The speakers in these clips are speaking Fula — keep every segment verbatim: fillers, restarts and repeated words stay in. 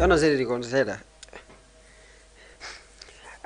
No sedi kon seeɗa.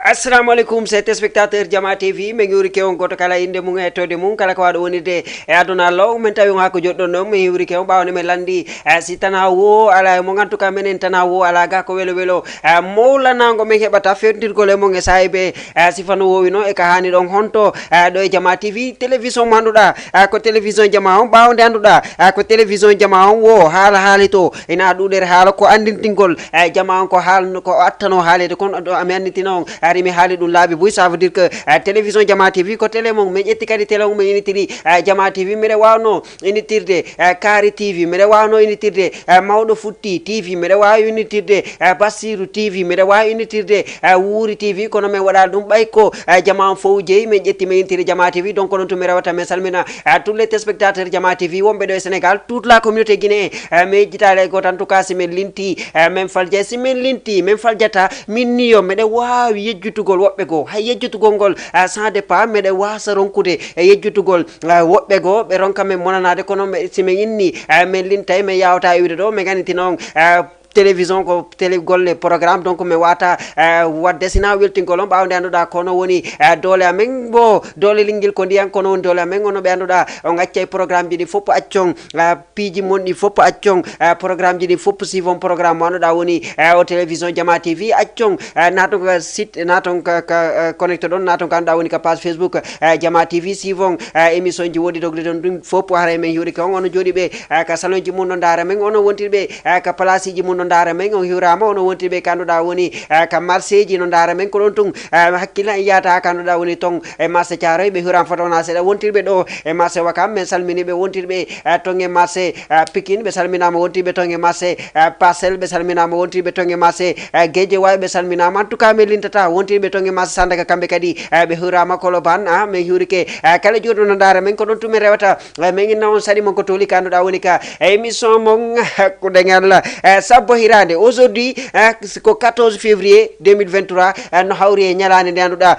Assalamu aleykum, c'est téléspectateur Jama T V. Min yuurike on gooto kala innde mum e toode mum, kala ko waaɗo wonirde e aduna Allah. Min tawi on haa ko joɗɗon ɗon, min yuurike on ɓaawo nde min lanndi, eh, si tana wo ala e mon. En tout cas, minen tana wo ala ga ko welo welo, eh, mawlanaango min heɓata fewtindirgol e mon e saa'ibe, eh, si fano woowino e ka haani ɗon honto, eh, ɗo e Jama T V, télévision mo annduɗaa, eh, ko télévision Jama on, ɓaawo nde annduɗaa, eh, ko télévision Jama on wo haala haali to, ina ɗuuɗere haala ko anndintingol, eh, Jama on ko haal-, ko attano haaleede kon, ɗo mi anndintina on, hari mi haali ɗum laabi buy, ça veut dire que, eh, télévision Jama T V ko télé mon, min ƴetti kadi télé on, min initiri, eh, Jama T V, miɗa waawno initirde, eh, Kaari T V, miɗa waawno initirde, eh, Mawɗo Futti T V, miɗa waawi initirde, eh, Bassiru T V, miɗa waawi initirde, eh, Wuuri T V, kono min waɗa ɗum ɓay ko, eh, Jama on fof jeyi, min ƴetti min intiri Jama T V, donc onon tun mi rewata min salmina, eh, tous les téléspectateurs Jama T V wonɓe ɗo e Sénégal, toute la communauté guinéen, eh, mi yejjitaali e gooto, en tout cas si min linti, eh, min falja, si min linti, min faljata, min niyo, miɗa waawi yejjitugol woɓɓe goo, hay yejjitugol ngol, eh, sans départ, miɗa waasa ronkude e yejjitugol, eh, woɓɓe goo, ɓe ronka min monanaade, kono mi-, si min inni, eh, min lintay, min yawta e wiide ɗo, min annitina on, eh, télévision ko télé golle programme, donc mi wata, eh, wadde sina weltingol on ɓaawo nde annduɗaa kono woni, eh, doole amen, bo doole linngil ko ndiyan, kono woni doole amen, ono ɓe annduɗaa on accay programme ji ɗi fof accon, eh, piiji mon ɗi fof accon, eh, programme ji ɗi fof sivon programme mo annduɗaa woni, eh, o télévision Jama T V accon, eh, naton ka site, naton ka, ka, eh, connecte ɗon, naton ka annduɗaa woni ka page Facebook, eh, Jama T V sivon, eh, émission ji woɗɗi dogde ɗon ɗum fof haray min hiwrike on, ono jooɗi ɓe, eh, ka salon ji mum no ndaara men, ono wontirɓe, eh, ka place ji mum no ndaara men, on hiwrama, ono wontirɓe ka annduɗaa woni, eh, ka marché ji no ndaara men, ko ɗon tun, eh, hakkille en yahata ka annduɗaa woni ton e marché Thiaroye, ɓe hiwrama fota wona seeɗa, wontirɓe ɗo e marché Wakam, min salmini ɓe, wontirɓe, eh, ton e marché, eh, Pikine, ɓe salminama, wontirɓe ton e marché, eh, Parcelles, ɓe salminama, wontirɓe ton e marché, eh, Guédiawaye, ɓe salminama, en tout cas min lintata, wontirɓe ton e marché Sandaga kamɓe kadi, eh, ɓe hiwrama, Colobane, ah, min hiwrike, eh, kala jooɗo no ndaara men, ko ɗon tun min rewata, eh, min inna on saɗi mon ko toli ka annduɗaa woni ka émission mon Hakkunde Ngal, eh, sabbo hiraande. Aujourd'hui, eh, ko quatorze février deux mille vingt-trois, eh, no hawri e ñalaande nde annduɗaa,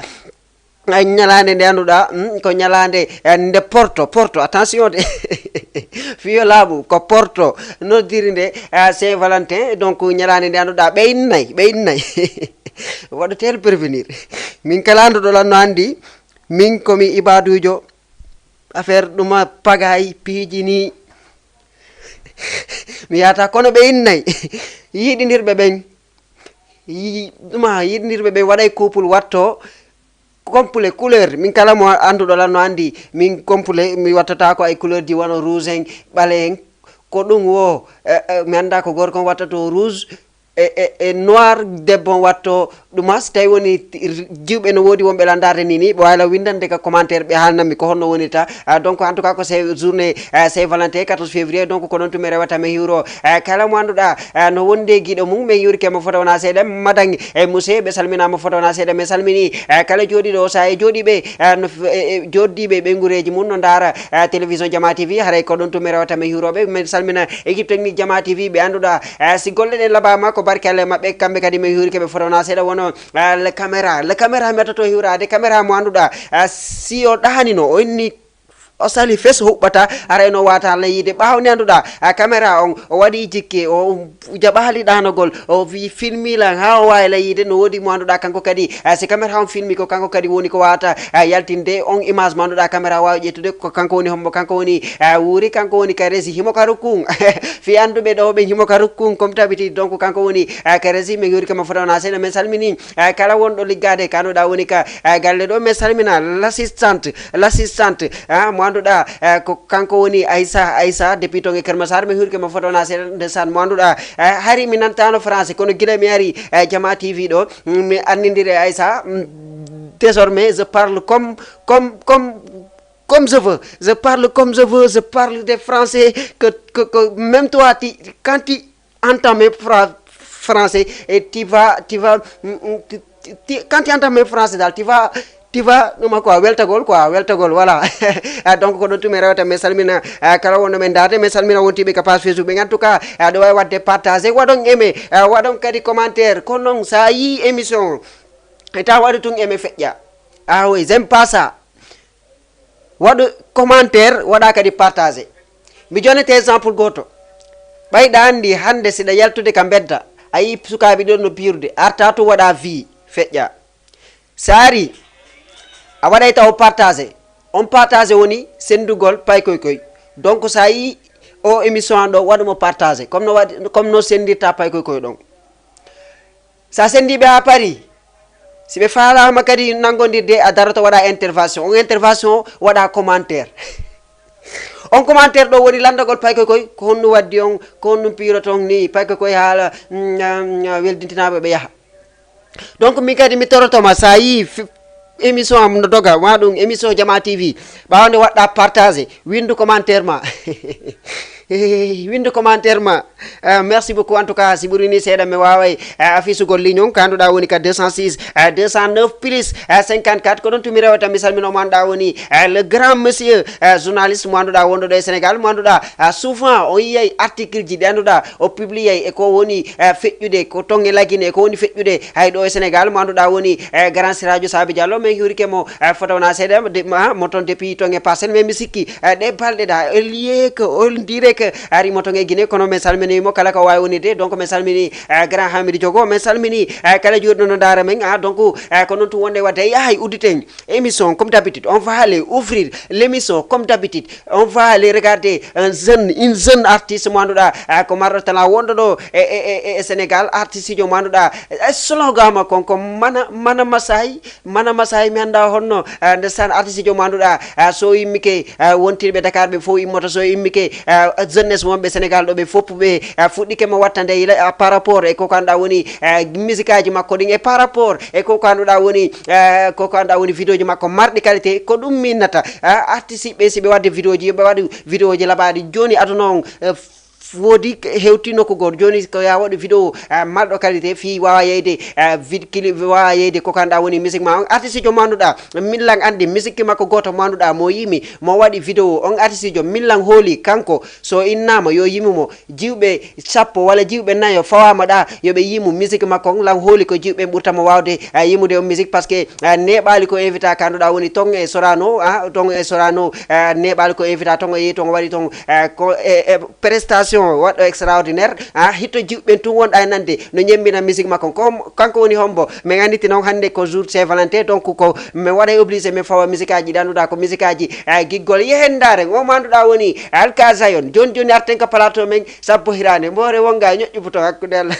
eh, ñalaande nde annduɗaa, hmm, ko ñalaande, eh, nde porto, porto, attention de, fiyo laaɓu, ko porto, noddiri nde, eh, Saint Valentin, donc ñalaande nde annduɗaa, ɓe innay, ɓe innay. Waɗu teel prévenir. Min kala annduɗo lan no anndi, min ko mi ibaduujo, affaire ɗuma pagay piiji ni. Mi yata kono ɓe innay. Yiɗindirɓe ɓen. Yi-, ɗuma yiɗindirɓe ɓen waɗay couple watto complet couleur. Min kala mo annduɗo lan no anndi, min complet mi wattata ko ay couleur ji wano rouge en, ɓale en. Ko ɗum wo, eh, eh, mi annda ko gorko on wattato rouge, e, e, e noir debbo on watto ɗuma. So tawi woni jiwɓe no woodi wonɓe landaade ni, ni ɓe wawi la windande ka commentaire, ɓe haalnammi ko honno wonirta. Ah, donc en tout cas ko c'est journée, eh, Saint Valentin, quatorze février, donc ko ɗon tun mi rewata mi hiwro, eh, kala mo annduɗaa, eh, no wondi e giɗo mum, min hiwrike mo fota wona seeɗa, madan e monsieur, ɓe salminama fota wona seeɗa, min salmini, eh, kala jooɗiɗo o saaha e jooɗiɓe, eh, no f-, e, e, jooɗiɓe ɓeygureji mum no ndaara, eh, télévision Jama T V, haray ko ɗon tun mi rewata mi hiwroɓe, min salmina équipe technique Jama T V, ɓe annduɗaa, eh, si golle ɗen laɓama ko barke Allah e maɓɓe, kamɓe kadi min hiwrike ɓe fota wona seeɗa, wono, eh, le caméra, le caméra mi wattato hiwrade, caméra mo annduɗaa, eh, si o ɗahanino, o inni, o sali fes huɓɓata, haray no wata la yiide. Ɓaawo ni annduɗaa, eh, caméra on, o waɗi jikke, o jaɓali ɗaanagol, o wi filmi lan haa o wawi la yiide, no woodi mo annduɗaa kanko kadi, eh, si caméra on filmi ko kanko kadi woni ko wata, eh, yaltinde on image mo annduɗaa caméra wawi ƴettude, ko kanko woni hombo, kanko woni, eh, Wuuri, kanko woni ka régie, himo ka rukkun. Fi annduɓe ɗo ɓe himo ka rukkun comme d'habitude, donc kanko woni, eh, ka régie, min hiwrike mo fota wona seeɗa, min salmini, eh, kala wonɗo liggade ka annduɗaa woni ka, eh, galle ɗo, min salmina l'assistante, l'assistante, ah, mo annduɗaa, eh, ko kanko woni Aïssa, Aïssa depuis ton e Keur Massar, min hiwrike mo fota wona seeɗa, ndeysaan, mo annduɗaa, eh, hari mi nantano français, kono gila mi ari, eh, Jama T V ɗo, mm, mi annindiri e Aïssa, mm, désormais je parle comme, comme, comme, comme je veux, je parle comme je veux, je parle des français que, que, que même toi, tu, quand tu entends mes phrases français, et tu vas, tu vas, mm, mm, tu, tu, tu, quand tu entends mes phrases daal, tu vas, tu vas, ɗuma quoi, weltagol quoi, weltagol, voilà. Ah, donc ko ɗon tun mi rewata, min salmina, ah, kala wonɗo men ndaarde, min salmina wontiɓe ka page Facebook ɓen. En tout cas, ah, aɗa wawi wadde partage, waɗon aimé, ah, waɗon kadi commentaire, kono noon sa yi émission e tawa waɗu tun aimé feƴƴa. Ah oui, j'aime pas ça. Waɗu commentaire, waɗa kadi partage. Mi jonnete exemple gooto. Ɓay ɗa anndi hannde siɗa yaltude ka mbedda, A yii sukaaɓe ɗon no piirude, arta to waɗa vie, feƴƴa. So a ari, a waɗay taw partage. On partage woni senndugol paykoy koy. Donc, so a yii o émission an ɗo, waɗu mo partage. Comme no waɗi, comme no senndirta paykoy koy ɗon. So a senndii ɓe haa pari, si ɓe faalaama kadi nanngondirde, a daroto waɗa intervention. On intervention waɗa commentaire. On commentaire ɗo woni lanndagol paykoy koy, ko honno waddi on, ko honno piiroton ni, paykoy koy haala, mm, mm, weldintinaaɓe ɓe yaha. Donc, min kadi mi torotoma, so a yii fi-, émission am no doga, ma ɗum émission Jama T V, ɓaawo nde waɗɗa partage, winndu commentaire ma. Winndu commentaire ma. Eh, merci beaucoup. En tout cas, si ɓuri ni seeɗa, mi waaway, eh, afisugol ligne on, ka annduɗaa woni ka deux cent six, eh, deux cent neuf plus, eh, cinquante-quatre. Ko ɗon tumi rewata, mi salmino mo annduɗaa woni, eh, le grand monsieur, eh, journaliste mo annduɗaa wonɗo ɗo e Sénégal, mo annduɗaa, eh, souvent o yiyay article ji ɗi annduɗaa o publiyay e ko woni, eh, feƴƴude, ko ton e Lagine, e ko woni feƴƴude hay ɗo e Sénégal, mo annduɗaa woni, eh, grand Sirajo Sabi Diallo. Min hiwrike mo, eh, fota wona seeɗa, de-, ma, mo ton depuis ton e Parcelles, mais mi sikki, eh, ɗe balɗe ɗa, o liye que, o direct, ari mo ton e Guinée, kono min salmini mo kala ko waawi wonirde. Donc, min salmini, eh, grand Hamidou Diogo, min salmini, eh, kala juurɗo no ndaara men, ah, donc, eh, ko noon tun wonde wadde, yahay udditen émission comme d'habitude, on va aller ouvrir l'émission comme d'habitude, on va aller regarder un jeune, une jeune artiste mo annduɗaa, eh, ko marɗo talent wonɗo ɗo e, e, e, e Sénégal, artiste jo mo annduɗaa, eh, slogan makko on ko mana, mana masay, mana masay, mi annda honno, eh, ndesan artiste jo mo annduɗaa, eh, so immike, eh, wontirɓe Dakar ɓe fof immoto, so immike, eh, jeunesse wonɓe Sénégal ɗo ɓe fof ɓe, eh, fuɗɗike mo wattande yila, eh, par rapport e ko ko annduɗaa woni, eh, musique aji makko ɗin e par rapport e ko ko annduɗaa woni, eh, ko ko annduɗaa woni vidéo ji makko marɗi qualité, ko ɗum minnata, eh, artiste ɓe si ɓe wadde vidéo ji, yo ɓe waɗu vidéo ji laɓaaɗi. Jooni aduna on, eh, woodi hewti nokku gooto. Jooni ko ya waɗu vidéo, eh, marɗo qualité fii waawa yeyde, eh, vid-, kili-, waawa yeyde ko ko annduɗaa woni musique ma on. Artiste jo mo annduɗaa, min lan anndi musique makko gooto mo annduɗaa mo yimi, mo waɗi vidéo. On artiste jo min lan hooli kanko, so innaama yo yimu mo. Jiwɓe sappo walla jiwɓe nayo fawaama ɗa, yo ɓe yimu musique makko on. Lan hooli ko jiwɓe ɓurta mo waawde, eh, yimude on musique, parce que, eh, neeɓaali ko invita ka annduɗaa woni ton e Sorano, ah, ton e Sorano, eh, neeɓaali ko invita ton o yehi ton o waɗi ton, eh, ko, eh, eh, prestation waɗɗo extraordinaire, ah, hitto jiwɓe ɓen tun wonɗa e nande no ñemmbina musique makko. Ko kanko woni hombo? Min annditi noon hannde ko jour Saint Valentin, donc ko min waɗay obligé min fawa musique aji ɗi annduɗaa ko musique aji, eh, giggol. Yehen ndaaren o mo annduɗaa woni Alka Zion. Jooni jooni arten ka plateau men, sabbo hiraande, mboore wonga e ñoƴƴu buto hakkunde Allah.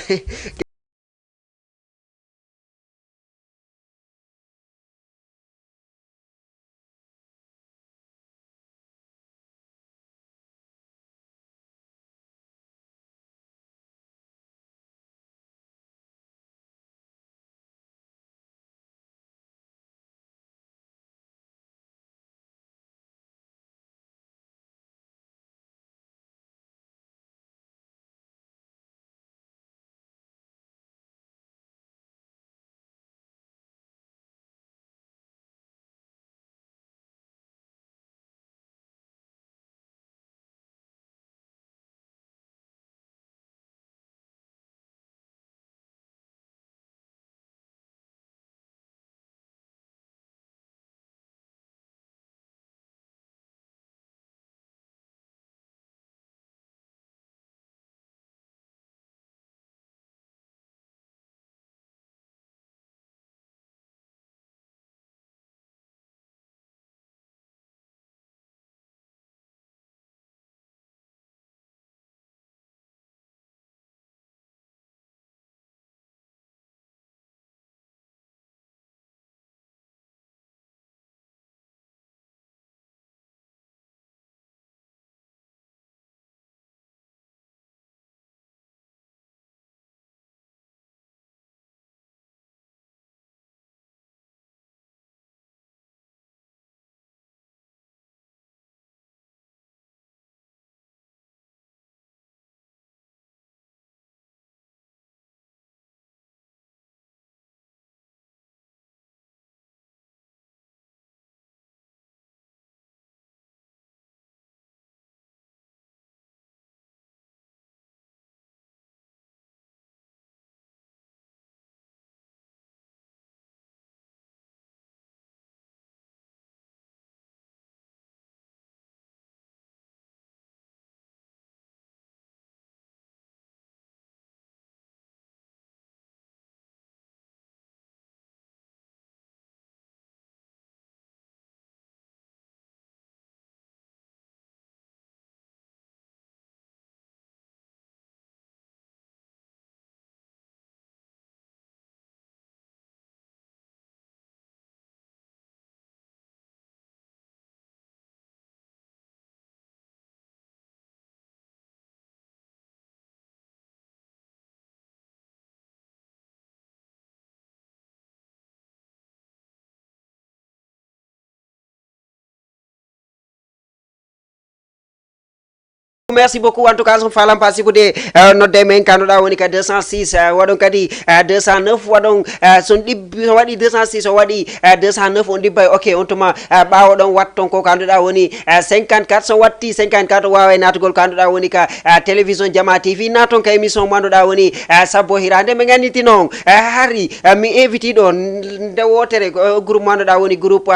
Merci beaucoup, en tout cas, son falam pas sibude, nodde men kanduɗa woni ka deux cent six, waɗon kadi deux cent neuf, waɗon, son ɗibbi, so waɗi deux cent six, so waɗi deux cent neuf, on ɗibbay. Ok, on tuma ɓawo ɗon watton ko kanduɗa woni cinquante-quatre, so watti cinquante-quatre wawa natugol kanduɗa woni ka télévision Jama T V, naton ka émission manduɗa woni sabbo hirande. Men ganditi noon, hari mi inviti ɗo nde wotere groupe manduɗa woni groupe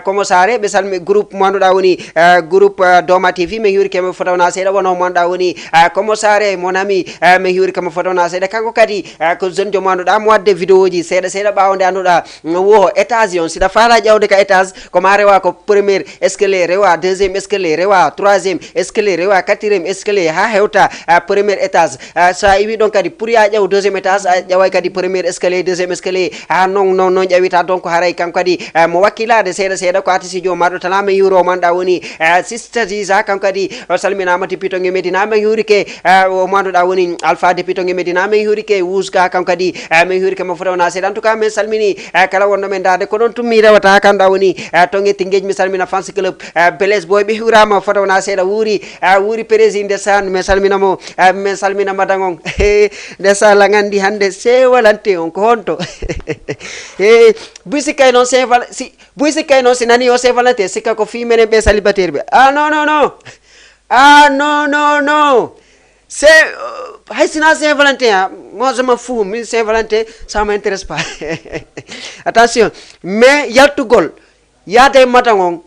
Komosare, ɓe salmi groupe manduɗa woni groupe Doma T V, men hiwri kemo fota wona seeɗa, wona manduɗa woni Komosare, mon ami, men hiwri kemo fota wona seeɗa. Kanko kadi ko jeune jo manduɗa mo wadde vidéo ji seeɗa seeɗa ɓawo nde anduɗa wo étage on, siɗa fala ƴawde ka étage, ko ma rewa ko premier escalier, rewa deuxième escalier, rewa troisième escalier, rewa quatrième escalier, ha hewta premier étage. Sa iwi ɗon kadi pour ya ƴaw deuxième étage, a ƴaway kadi premier escalier, deuxième escalier, ha non non non ƴawita. Donc haray kanko kadi mo wakkilade seeɗa seeɗa ko artiste jo marɗo tana, men hiwro manɗa woni Sister Ziza, kanko kadi o salminama depuis to nge Medina, men hiwrike o manduɗa woni Alpha depuis to nge Medina, men hiwrike Wouska, kanko kadi men hiwrike mo fota wona seeɗa. En tout cas men salmini kala wonno men dade ko ɗon tummi rewata kanɗa woni to nge Tinguej, mi salmina fans club Blaise Boy, ɓe hiwrama fota wona seeɗa, wuuri wuuri président ndesan, men salmina mo, men salmina madan on. Ndesan la gandi hande Saint Valentin on ko honto? Buy sikkay noon Saint Val si buy sikkay noon si nani o Saint Valentin sikka ko fii menen ɓe célibataire ɓe. Ah non non non. Ah non non non. C'est hay sina Saint Valentin, ah, moi je m'en fous, mi Saint Valentin ça m'intéresse pas. Attention. Mais yaltugol, yaade madan on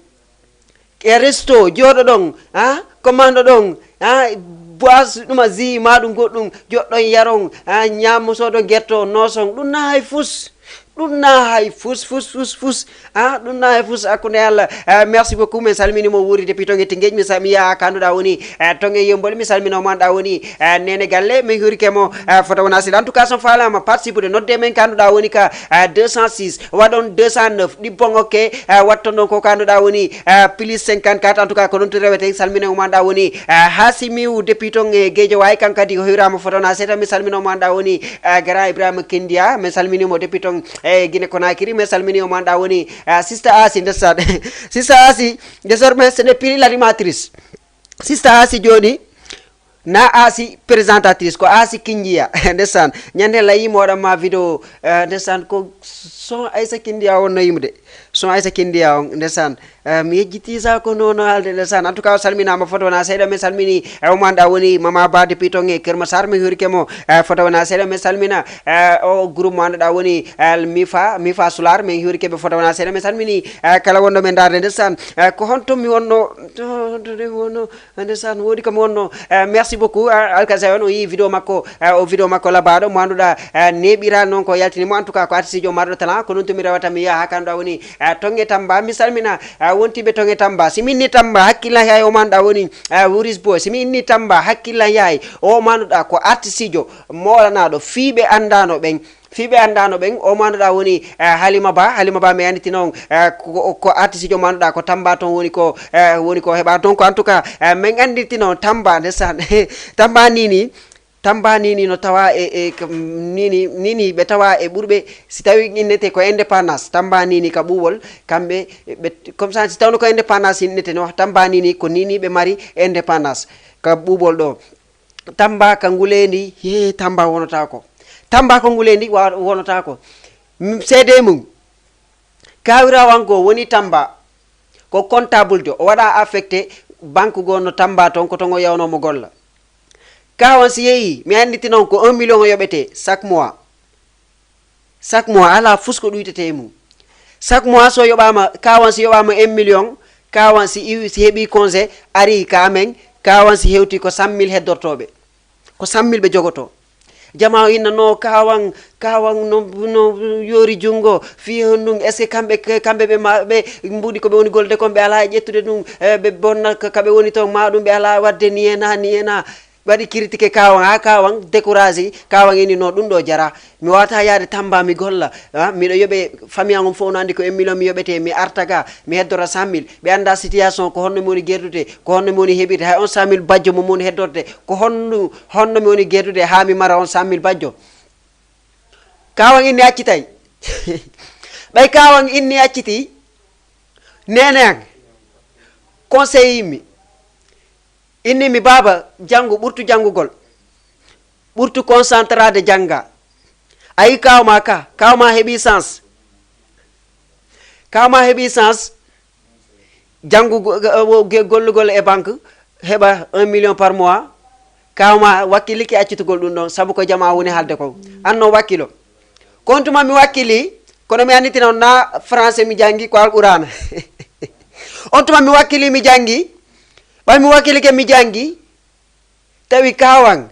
e resto, jooɗoɗon, ha, commande ɗon, ha, bois ɗuma ji ma ɗum goɗɗum, joɗɗon yaron, ha, ñaamo soodon getto nooson, ɗum na hay fus. Ɗum na hay fus fus fus fus. Ha, ɗum na hay fus hakkunde Allah. Merci beaucoup, min salmini mo wuuri depuis to nge Tinguej, mi salmi ya kanduɗa woni to nge Yembol, mi salmino manɗa woni Nene Galle, mi hurike mo fota wona sila. En tout cas son falama participe de nodde men kanduɗa woni ka deux cent six, waɗon deux cent neuf, ɗibbon ok, watton ɗon ko kanduɗa woni plus cinquante-quatre. En tout cas ko ɗon to reweten. Salmina umanɗa woni Hasimiu depuis ton e Guédiawaye, kan kadi o hiwrama fota wona seeɗa. Mi salmina umanɗa woni Grand Ibrahima Kindia, min salminimo depuis ton e Guinée Conakry. Min salmini umanɗa woni Sista Asi, ndesan. Sista Asi, désormais ce n'est plus l'animatrice. Sista Asi joni na Asi présentatrice, ko Asi Kinjiya. Ndesan, ñande layi mo waɗanma vidéo, ndesan ko son Aisa Kindiya on no yimude. Son Aisa Kindiya on, ndesan. Mi yejjiti sa ko nono haalde, ndesan. En tout cas o salminama fota wona seeɗa, min salmini e umanɗa woni Mama Ba depuis ton e Kermasar, mi hurike mo fota wona seeɗa. Min salmina o groupe mo anduɗa woni Mifa, Mifa Solar, min hurike ɓe fota wona seeɗa. Min salmini kala wonɗo men darde, ndesan. Ko honto mi wonno, to honto mi wonno? Ndesan, woodi ko mi wonno. Merci beaucoup Alkaza on, o yi vidéo makko, o vidéo makko labaɗo mo anduɗa neɓira noon ko yaltini mo. En tout cas ko artiste jo marɗo talent, ko noon to mi rewata mi yaha ha kanduɗa woni ton e Tamba. Mi salmina wontiɓe ton e Tamba. Si mi inni Tamba hakkillan yahay o manɗa woni Wuris Boy. Si mi inni Tamba hakkillan yahay o manduɗa ko artiste jo moolanaɗo fiiɓe andano ɓen. Fii ɓe anndano ɓen, o manduɗa woni Halima Ba. Halima Ba mi annditino on ko artiste jo manduɗa ko Tamba ton woni ko, woni ko heɓa. Donc en tout cas min annditino Tamba, ndesan. Tamba nini, Tamba nini no tawa e, e nini nini ɓe tawa e ɓurɓe, si tawi innete ko indépendance, Tamba nini ka ɓuuɓol kamɓe ɓe, comme ça si tawno ko indépendance innete no, Tamba nini ko nini ɓe mari indépendance ka ɓuuɓol ɗo. Tamba ka nguleendi, he, Tamba wonotako. Tamba ko nguleendi wa- wonotako. Seede mum, kawirawanko woni Tamba, ko comptable jo, o waɗa affecté banque goo no Tamba ton, ko ton o yawno mo golla. Kawan si yeeyi mi annditi noon ko un million o yoɓete chaque mois. Chaque mois ala fus ko ɗuytete e mum. Chaque mois so yoɓama kawan si yoɓama un million, kawan si iwi si heɓi congé ari ka amen, kawan si hewti ko cent mille heddortoɓe, ko cent mille ɓe jogoto. Jama o inna no kawan, kawan no, no yoori junngo fii honɗum? Est ce que kamɓe kamɓe ɓe ma ɓe mbuɗi ko ɓe woni golde kon ɓe ala e ƴettude ɗum? Ɓe bonna kaɓe woni toon ma ɗum ɓe ala wadde ni e na ni e na. Waɗi critiqué kawan ha kawan découragé, kawan ini no ɗum ɗo jara. Mi wawata yaade Tamba mi golla. Miɗo yoɓe famille an on fof no andi ko un million mi yoɓete, mi arta ga mi heddora cent mille. Ɓe anda situation ko honno mi woni gerdude, ko honno mi woni heɓirde hay on cent mille bajjo mo mi woni heddorde. Ko honno honno mi woni gerdude ha mi mara on cent mille bajjo? Kawan inni accitay. Ɓay kawan inni acciti, nene an conseil mi. Inni mi, "Baaba, janngu, ɓurtu janngugol. Ɓurtu concentrade jannga." A yi kaaw ma ka, kaaw ma heɓi chance. Kaaw ma heɓi chance. Janngu go-, go-, go-, gollugol e banque, heɓa un million par mois. Kaaw ma wakkilike accitugol ɗum ɗon, sabu ko jama woni haalde kon. An non wakkilo. Ko on tuma mi wakkili, kono mi annitina on na français mi janngi, ko Alqur'aana. On tuma mi wakkili mi janngi, ɓay mi wakkilike mi janngi, tawi kaawan,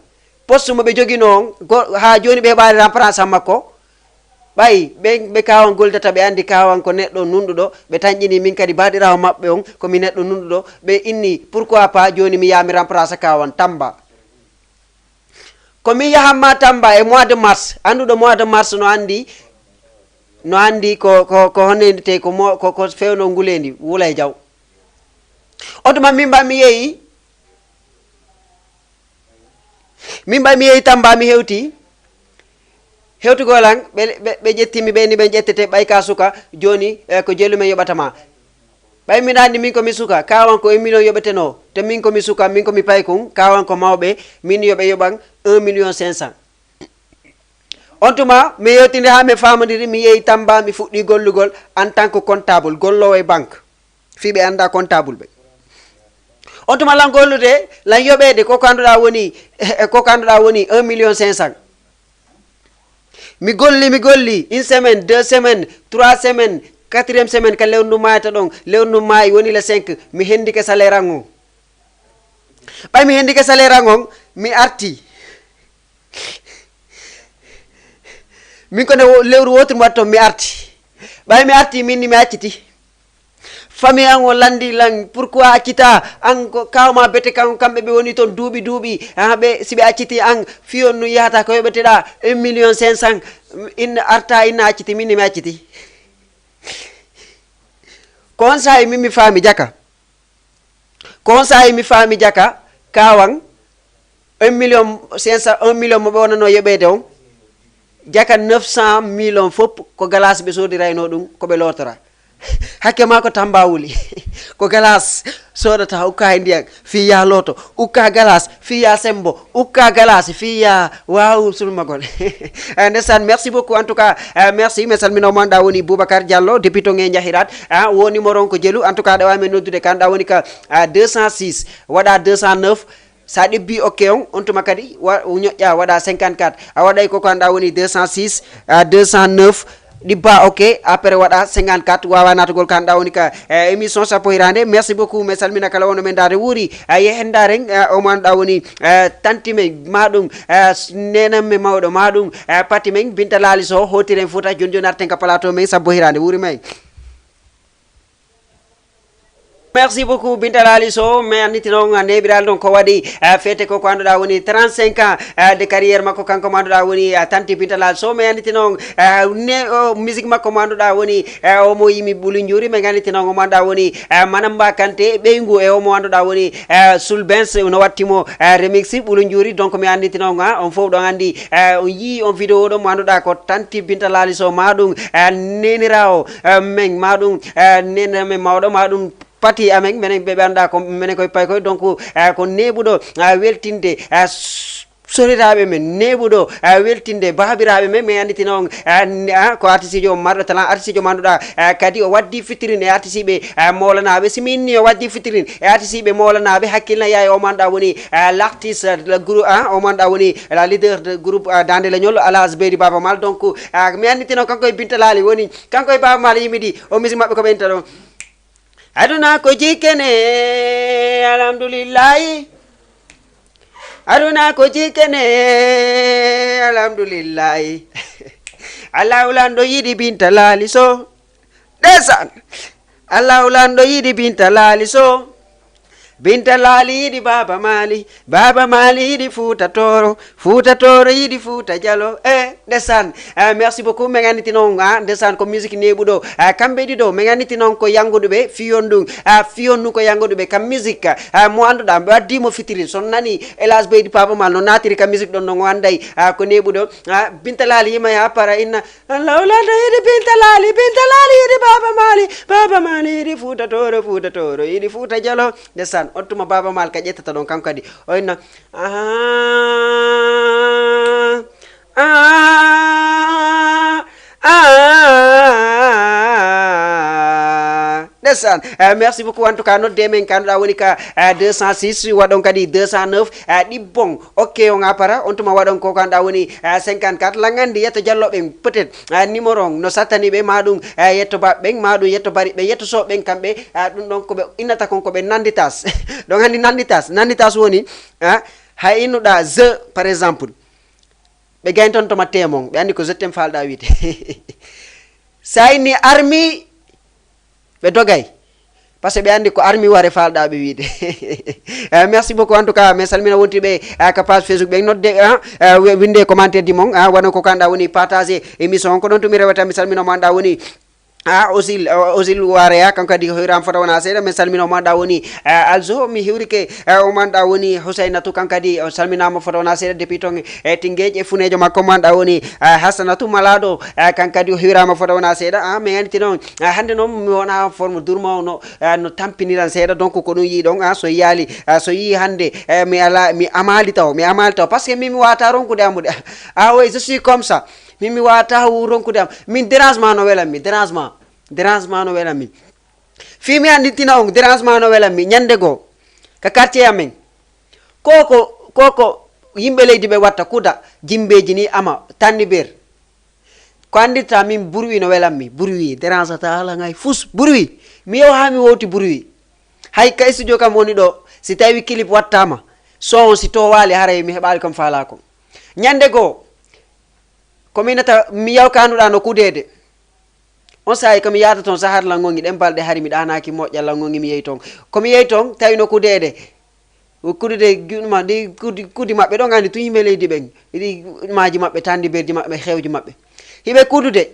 poste mo ɓe joginoo on, go-, haa jooni ɓe heɓaali remplaçant makko. Ɓay ɓe, ɓe kaawan goldata, ɓe anndi kaawan ko neɗɗo nunɗuɗo, ɓe tanƴini min kadi baaɗiraawo maɓɓe on, ko mi neɗɗo nunɗuɗo. Ɓe inni, "Pourquoi pas jooni mi yaha mi remplace kaawan Tamba?" Ko min yahamma Tamba e mois de mars. Annduɗo mois de mars no anndi, no anndi ko, ko, ko honno inndetee, ko mo-, ko, ko fewno nguleendi, Wulay Jaw. On tuma min mba mi yehi, min mba mi yehi Tamba, mi hewti. Hewtugol an, ɓe, ɓe, ɓe ƴetti mi, ɓe ni ɓe ƴettete, ɓay ka suka, jooni, eh, ko jelu men yoɓata ma. Ɓay miɗa anndi min ko mi suka, kaawan ko un million yoɓetenoo, te min ko mi suka, min ko mi paykun, kaawan ko mawɓe, min yo ɓe yoɓan un million cinq cent. On tuma, mi yewtindi haa mi faamondiri, mi yehi Tamba, mi fuɗɗi gollugol en tant que comptable, golloowo e banque. Fii ɓe annda comptable ɓe. On tuma lan gollude, lan yoɓeede, ko ko annduɗaa woni, ko ko annduɗaa woni un million cinq cent. Mi golli, mi golli, une semaine, deux semaines, trois semaines, quatrième semaine, ka lewru ndu maayata ɗon, lewru ndu maayi woni le cinq, mi hendike salaire an on. Ɓay mi hendike salaire an on, mi arti. Min ko nde wo-, lewru wooturu mi waɗi toon, mi arti. Ɓay mi arti, min ni mi acciti. Famille an o lanndi lan, "Pourquoi accita? An ko kaaw ma bete kan, kamɓe ɓe woni toon duuɓi, duuɓi. Ah, ɓe, si ɓe acciti an, fiyon nu yahata ko yoɓeteɗaa un million cinq cent. Inna arta, inna acciti, min ni mi acciti." Ko on saa'i min mi faami jaka. Ko on saa'i mi faami jaka, kaawan, un million cinq cent, un million mo ɓe wonanoo yoɓeede on, jaka neuf cent mille on fof ko galaas ɓe soodiraynoo ɗum, ko ɓe lootora. Hakke maa ko Tamba wuli. Ko galaas soodata, ukka e ndiyan, fii yaa looto, ukka galaas, fii yaa sembo, ukka galaas, fii yaa waaw sulmagol. Eh, ndeysaan, merci beaucoup. En tout cas, eh, merci. Mi salmina mo annduɗaa woni Boubacar Diallo, député nge Jahirat. Ah, wo numéro on ko jelu. En tout cas, ɗo waawi men noddude kan, ɗa woni ka, ah, deux cent six, waɗa deux cent neuf. Sa ɗibbi ok on, on tuma kadi wa-, ñoƴƴa, waɗa cinquante-quatre. A waɗay ko ko annduɗaa woni deux cent six, ah, deux cent neuf. Ɗibba ok, après waɗa cinquante-quatre, wawa natugol kan ɗa woni ka, eh, émission Sappo Hirande. Merci beaucoup, mi salmina kala wonɗo men ndaade wuuri. A yehen ndaaren, eh, o mo annduɗaa woni, eh, tanti men, ma ɗum, eh, s-, nenan men mawɗo, ma ɗum, eh, pati men, Binta Laali Sow, hootiren Fuuta, joni joni arten ka plateau men, Sappo Hirande, wuuri men. Merci beaucoup, Binta Laali Sow. Mi annditi noon, a neeɓiraali noon ko waɗi, eh, feete ko, ko annduɗaa woni trente-cinq ans, eh, de carrière makko, kanko mo annduɗaa woni, eh, tanti Binta Laali Sow. Mi annditi noon, eh, ne, o, musique makko mo annduɗaa woni, eh, o mo yimi ɓuli njuuri. Mi annditi noon o mo annduɗaa woni, eh, Manamba Kanté, ɓeyngu e o mo annduɗaa woni, eh, Soul Benz, no watti mo, eh, remix ɓuli njuuri. Donc, mi annditi noon, ah, on fof ɗon anndi, eh, on yii on vidéo ɗo mo annduɗaa ko tanti Binta Laali Sow, ma ɗum, eh, neeniraawo, eh, men, ma ɗum, eh, neeniraawo men mawɗo, ma ɗum pati amen, menen ɓe ɓe annduɗaa ko menen koye paykoye. Donc, eh, ko neeɓuɗo, eh, weltinde, eh, s-, soriraaɓe men, neeɓuɗo, eh, weltinde baabiraaɓe men, mi annditi noon, eh, n-, ah, ko artiste jo marɗo talent, artiste jo mo annduɗaa, eh, kadi o waddi featuring e artiste ɓe, eh, mawlanaaɓe. Si mi inni o waddi featuring e artiste ɓe mawlanaaɓe, hakkil na yaha e o mo annduɗaa woni, eh, l'artiste, le grou-, ah, o mo annduɗaa woni la leader de groupe, eh, Dande Leñol, Alhaji Beydi Baaba Maal. Donc, ah, mi annditi noon kanko e Binta Laali woni, kanko e Baaba Maal yimidi, o musique maɓɓe ko ɓe inta ɗon. Aduna ko jikkene, alhamdulillahi. Aduna ko jikkene, alhamdulillahi. Allahu lanɗo yiɗi Binta Laali Sow. Ndeysaan. Allahu lanɗo yiɗi Binta Laali Sow. Binta Laali yiɗi Baaba Maali. Baaba Maali yiɗi Fuuta Tooro. Fuuta Tooro yiɗi Fuuta Jalo. Eh, ndeysaan. Eh, merci beaucoup. Men annditi noon, ah, ndeysaan ko musique neeɓuɗo. Eh, kamɓe ɗiɗo, men annditi noon ko yannguɗuɓe fiyon ɗum. Ah, fiyon ɗum ko yannguɗuɓe ka musique. Ah, mo annduɗaa, ɓe waddi mo featuring. So nani Elhadj Beydi Baaba Maal no naatiri ka musique ɗon, non o annday, ah, ko neeɓuɗo. Ah, Binta Laali yima ya para inna. Allahu lanɗo yiɗi Binta Laali, Binta Laali yiɗi Baaba Maal. Baba Maal yiɗi Fuuta Tooro, Fuuta Tooro yiɗi Fuuta Jaloo. Ndeysaan, on tuma Baba Maal ka ƴettata ɗon, kanko kadi. O inna, ah, ah, ah. Ndeysaan. Eh, merci beaucoup, en tout cas, nodde men ka annduɗaa woni ka, eh, deux cent six, waɗon kadi deux cent neuf, eh, ɗibbon. Ok, on a para, on tuma waɗon ko ka annduɗaa woni, eh, cinquante-quatre. Lan anndi yetto Jallo ɓen, peut-être, eh, numéro on no sattani ɓe, ma ɗum, eh, yetto Ba ɓen, ma ɗum yetto Bari ɓen, yetto Sow ɓen kamɓe, eh, ɗum ɗon ko ɓe innata kon ko ɓe nanditas. Ɗon anndi nanditas, nanditas woni, eh, hay innuɗaa je, par exemple. Ɓe gaynton to ma temon, ɓe anndi ko je t'aime faalɗaa wiide. Sa inni armi, ɓe dogay. Parce que ɓe anndi ko armi ware faalɗaa ɓe wiide. Eh, merci beaucoup, en tout cas, min salmina wontiɓe, eh, ka page Facebook ɓen nodde, ah, eh, wi-, winde commentaire di mon, ah, wano ko ka annduɗaa woni partager émission on. Ko ɗon tumi rewata, mi salmina mo annduɗaa woni, ah, Osil, eh, Osil Warea, kanko kadi o hiwraama fota wona seeɗa, min salmina mo annduɗaa woni, eh, Alzo, mi hiwrike, eh, o mo annduɗaa woni Husaynatu, kanko kadi o salminaama fota wona seeɗa, depuis ton, eh, Tingeej, e funeejo makko mo annduɗaa woni, eh, Hasanatu Malaaɗo, eh, kanko kadi o hiwraama fota wona seeɗa, ah, mi anndi non, ah, hannde noon mi wona forme durma o no, ah, no tampiniran seeɗa, donc ko ɗum yiɗon, ah, so yaali, ah, so yii hannde, eh, mi ala, mi amaali taw, mi amaali taw, parce que min mi wata ronkude ammude, ah, oui, je suis comme ça, min mi wata wu ronkude am, min dérangement no welan mi, dérangement, dérangement no welan mi. Fii mi annditina on, dérangement no welan mi, ñande goo, ka quartier amen, koko, koko yimɓe leydi ɓe watta kuda, jimbeeji ni ama, tanni beer. Ko anndirta min bruit no welan mi, bruit, dérange ta ala ngay fus, bruit. Mi yewa haa mi wowti bruit. Hay ka studio kam woni ɗo, si tawi clip wattaama, son si to waali haray mi heɓaali kam faalaa kon. Ñande goo, ko mi nata, mi yaw ka annduɗaa no kudeede. On saa'i ko mi yaata ton sahar langongi ɗen balɗe hari mi ɗaanaaki moƴƴa langongi mi yehi ton. Ko mi yehi ton, tawi no kudeede. Kudude giɗuma ɗi kudi, kudi maɓɓe ɗon anndi tun yimɓe leydi ɓen. Ɗi maaji maɓɓe, tanndi berji maɓɓe, hewji maɓɓe. Hiɓe kudude.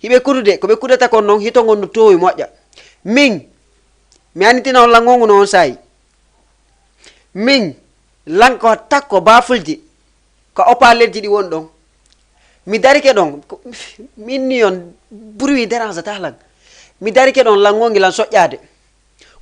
Hiɓe kudude, ko ɓe kudata kon non, hito ngon no toowi moƴƴa. Min, mi annitina on langongu no on saa'i. Min, lan ko takko baafulji, ko opaalerji ɗi woni ɗon. Mi darike ɗon, ko, mi inni on, bruit dérange ta lan. Mi darike ɗon, lan ngongi lan soƴƴaade.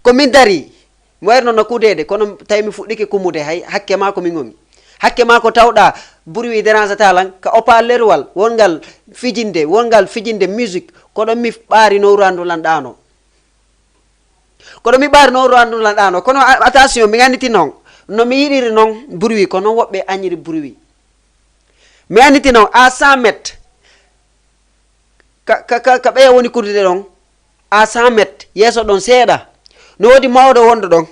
Ko min dari, mo erno no kudeede, kono tawi mi fuɗɗike kumude hay, hakke maa ko mi ngongi. Hakke maa ko tawɗa, bruit dérange ta lan, ka opaalerwal, wongal fijinde, wongal fijinde musique, koɗo mi ɓaari no randu lan ɗaano. Kono mi ɓaari no randu lan ɗaano. Kono a-, attention, mi annditi non. No mi yiɗiri non bruit, ko non woɓɓe añiri bruit. Mi annditi non à cent mètres. Ka, ka, ka, ka ɓeya woni kudude ɗon. À cent mètres. Yeeso ɗon seeɗa. No woodi mawɗo wonɗo ɗon.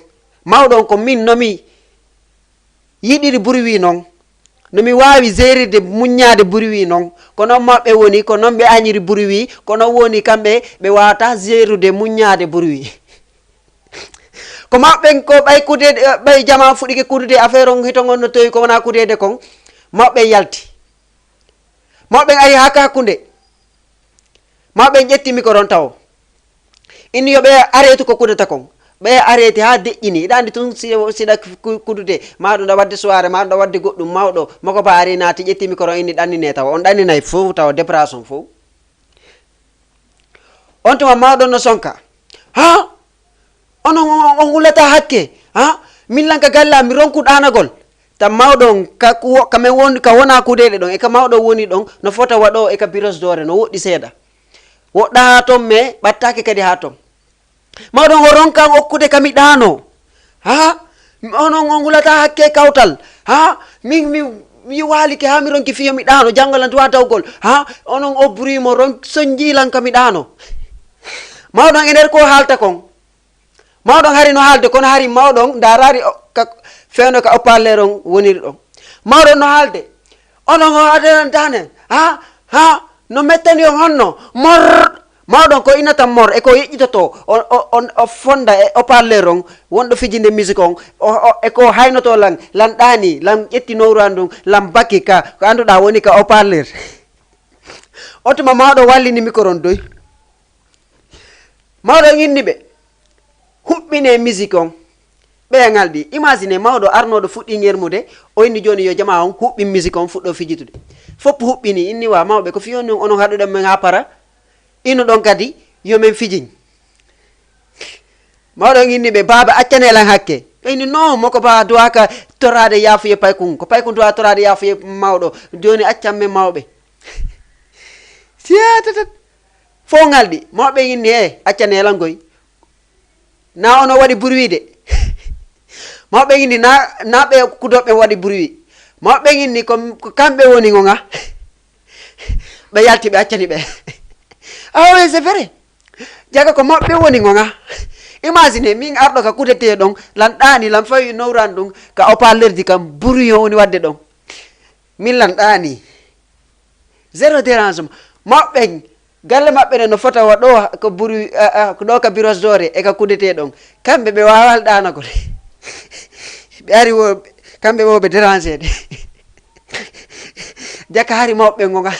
Mawɗo on ko min no mi yiɗiri bruit non. No mi waawi gérirde muññaade bruit non, ko noon maɓɓe woni, ko noon ɓe añiri bruit, ko noon woni kamɓe ɓe waawata gérude muññaade bruit. Ko maɓɓe ko ɓay kudeede, ɓay jama fuɗike kudude affaire on hito ngon no towi ko wona kudeede kon, maɓɓe yalti. Maɓɓe ari haa ka hakkunde. Maɓɓe ƴetti mikoro on tawo. Inni yo ɓe areetu ko kudata kon. Ɓe areeti haa deƴƴini. Hiɗa anndi tun si, siɗa ku-, kudude, maa ɗum ɗa waɗde soirée, maa ɗum ɗa waɗde goɗɗum mawɗo. Moko ba ari naati ƴetti mikoro on inni ɗannine tawa. On ɗanninay fow tawa déparation fow. On tuma mawɗo no sonka. Ha? Onon on, on, on hulata hakke. Ha? Min lan ka galla mi ronku ɗaanagol. Ta mawɗo on ka, ku-, ka men won, ka wona kudeede ɗon. E ka mawɗo woni ɗon. No fota waɗo e ka biros doore. No woɗɗi seeɗa. Woɗɗa haa ton, mais ɓattaake kadi haa ton. Mawɗo on o ronkan okkude ka mi ɗaano. Ha? Onon on hulata hakke kawtal. Ha? Min mi, mi waalike haa mi ronki fiyo mi ɗaano. Janngo lan tuwa tawgol. Ha? Onon o buri mo ron sonji lan ka mi ɗaano. Mawɗo on e nder ko haalta kon. Mawɗo on hari no haalde kono hari mawɗo on ndaaraari o, ka, fewndo ka opalleer on woniri ɗon. Mawɗo on no haalde. Onon o adanantane. Ha? Ha? No mettani on honno? Mor! Mawɗo on ko inata mor e ko yeƴƴitoto o, o, on, o fonda e opalleer on wonɗo fijinde musique on o, o, e ko haynoto lan, lan ɗaani, lan ƴetti nowru an ɗum, lan bakki ka ko annduɗaa woni ka opalleer. On tuma mawɗo wallini mikoro on doy. Mawɗo on inni ɓe, huɓɓine musique on. Ɓeya ngalɗi. Imagine mawɗo arnooɗo fuɗɗi ŋermude, o inni jooni yo jamaa on huɓɓin musique on fuɗɗo fijitude. Fof huɓɓini, inni wa mawɓe ko fiyoni on onon haɗuɗen men haa para. Innuɗon kadi, Yo men fijin. Mawɗo on inni ɓe, "Baaba, accane lan hakke." Ɓe inni, "Non, mo ko ba duwaka toraade yaafuye paykun. Ko paykun duwa toraade yaafuye mawɗo. Jooni accan men mawɓe." Siyatatat. Fof ngalɗi. Mawɓe inni, "E, accane lan goy. Na ono waɗi burwi de." Mawɓe inni, "Na, na ɓe kudoɓe waɗi burwi." Mawɓe inni, "Ko, ko kamɓe woni ngonga." Ɓe yalti, ɓe accani ɓe. Ah oui, c'est vrai. Jaga ko maɓɓe woni ngonga. Imagine, min arɗo ka kudete ɗon, lan ɗaani, lan fawi nowran ɗum, ka opallerji kam, brouillon woni wadde ɗon. Min lan ɗaani. Zéro dérangement. Maɓɓen, galle maɓɓe ɗen no fota wa ɗo ko buru, a, a, ko ɗo ka Biros Doore e ka kudete ɗon. Kamɓe ɓe waawal ɗaanagol. Ɓe ari wo, kamɓe wo ɓe déranger de. Jaka hari mawɓe ngonga.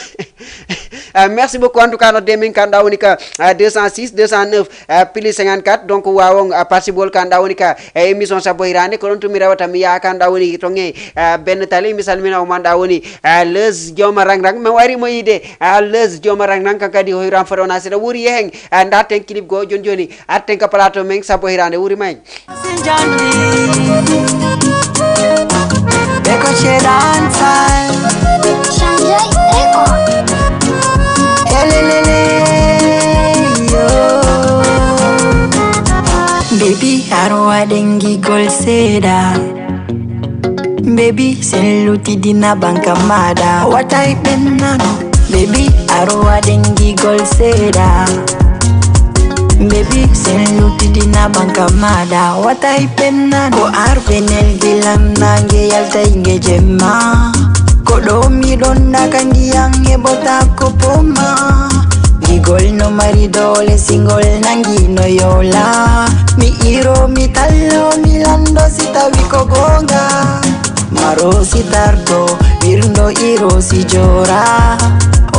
Ah, merci beaucoup. En tout cas, nodde min kanɗa woni ka, ah, deux cent six, deux cent neuf, ah, plus cinquante-quatre. Donc, wawon, ah, participol kanɗa woni ka, eh, émission Sabbo Hirande. Ko ɗon tumi rewata mi yaha kanɗa woni to nge, ah, Ben Tali. Mi salmina o manɗa woni, ah, Leus Joma Rang Rang. Mi wari mo yide, ah, Leus Joma Rang Rang kan kadi o hiran fota wona seɗa wuri yehen, ah, nda ten clip go joni joni. Arten ka plateau men Sabbo Hirande wuri may. Beko Shedan Style. Shanjay Record. Elelele, yo. Baby, arwa dengi gol seda. Baby, sen lutidina banka mada. Watai pennano. Baby, arwa dengi gol seda. Baby, sen lutidina banka mada. Watai pennano. Ko arbenel dilam nange yalta inge jemma. Ko ɗo mi ɗon naka ndiyam e bota ko poma. Gigol no mari dole singol nangi no yola. Mi iro mi tallo mi lando si tawi ko gonga. Maro si tardo, ɓirɗo iro si jora.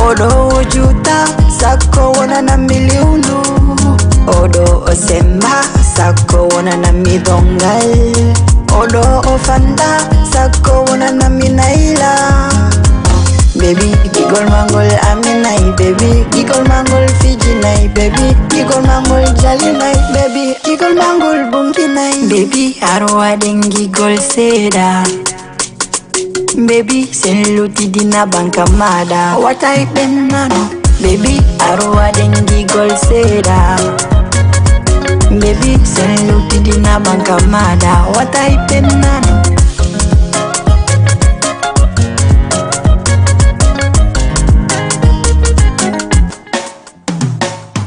Oɗo o juta, sakko wonana mi liwndu. Oɗo o semba, sakko wonana mi dongal. Oɗo o fanda, sakko wonana mi nayla. Baby, gigol mangol aminai, baby, gigol mangol fijinai, baby, gigol mangol jalinai, baby, gigol mangol bunkinai. Baby, arwa dengi gol seda. Baby, sen lutidina banka mada. Watai pennano. Baby, arwa dengi gol seda. Baby, sen lutidina banka mada. Watai pennano.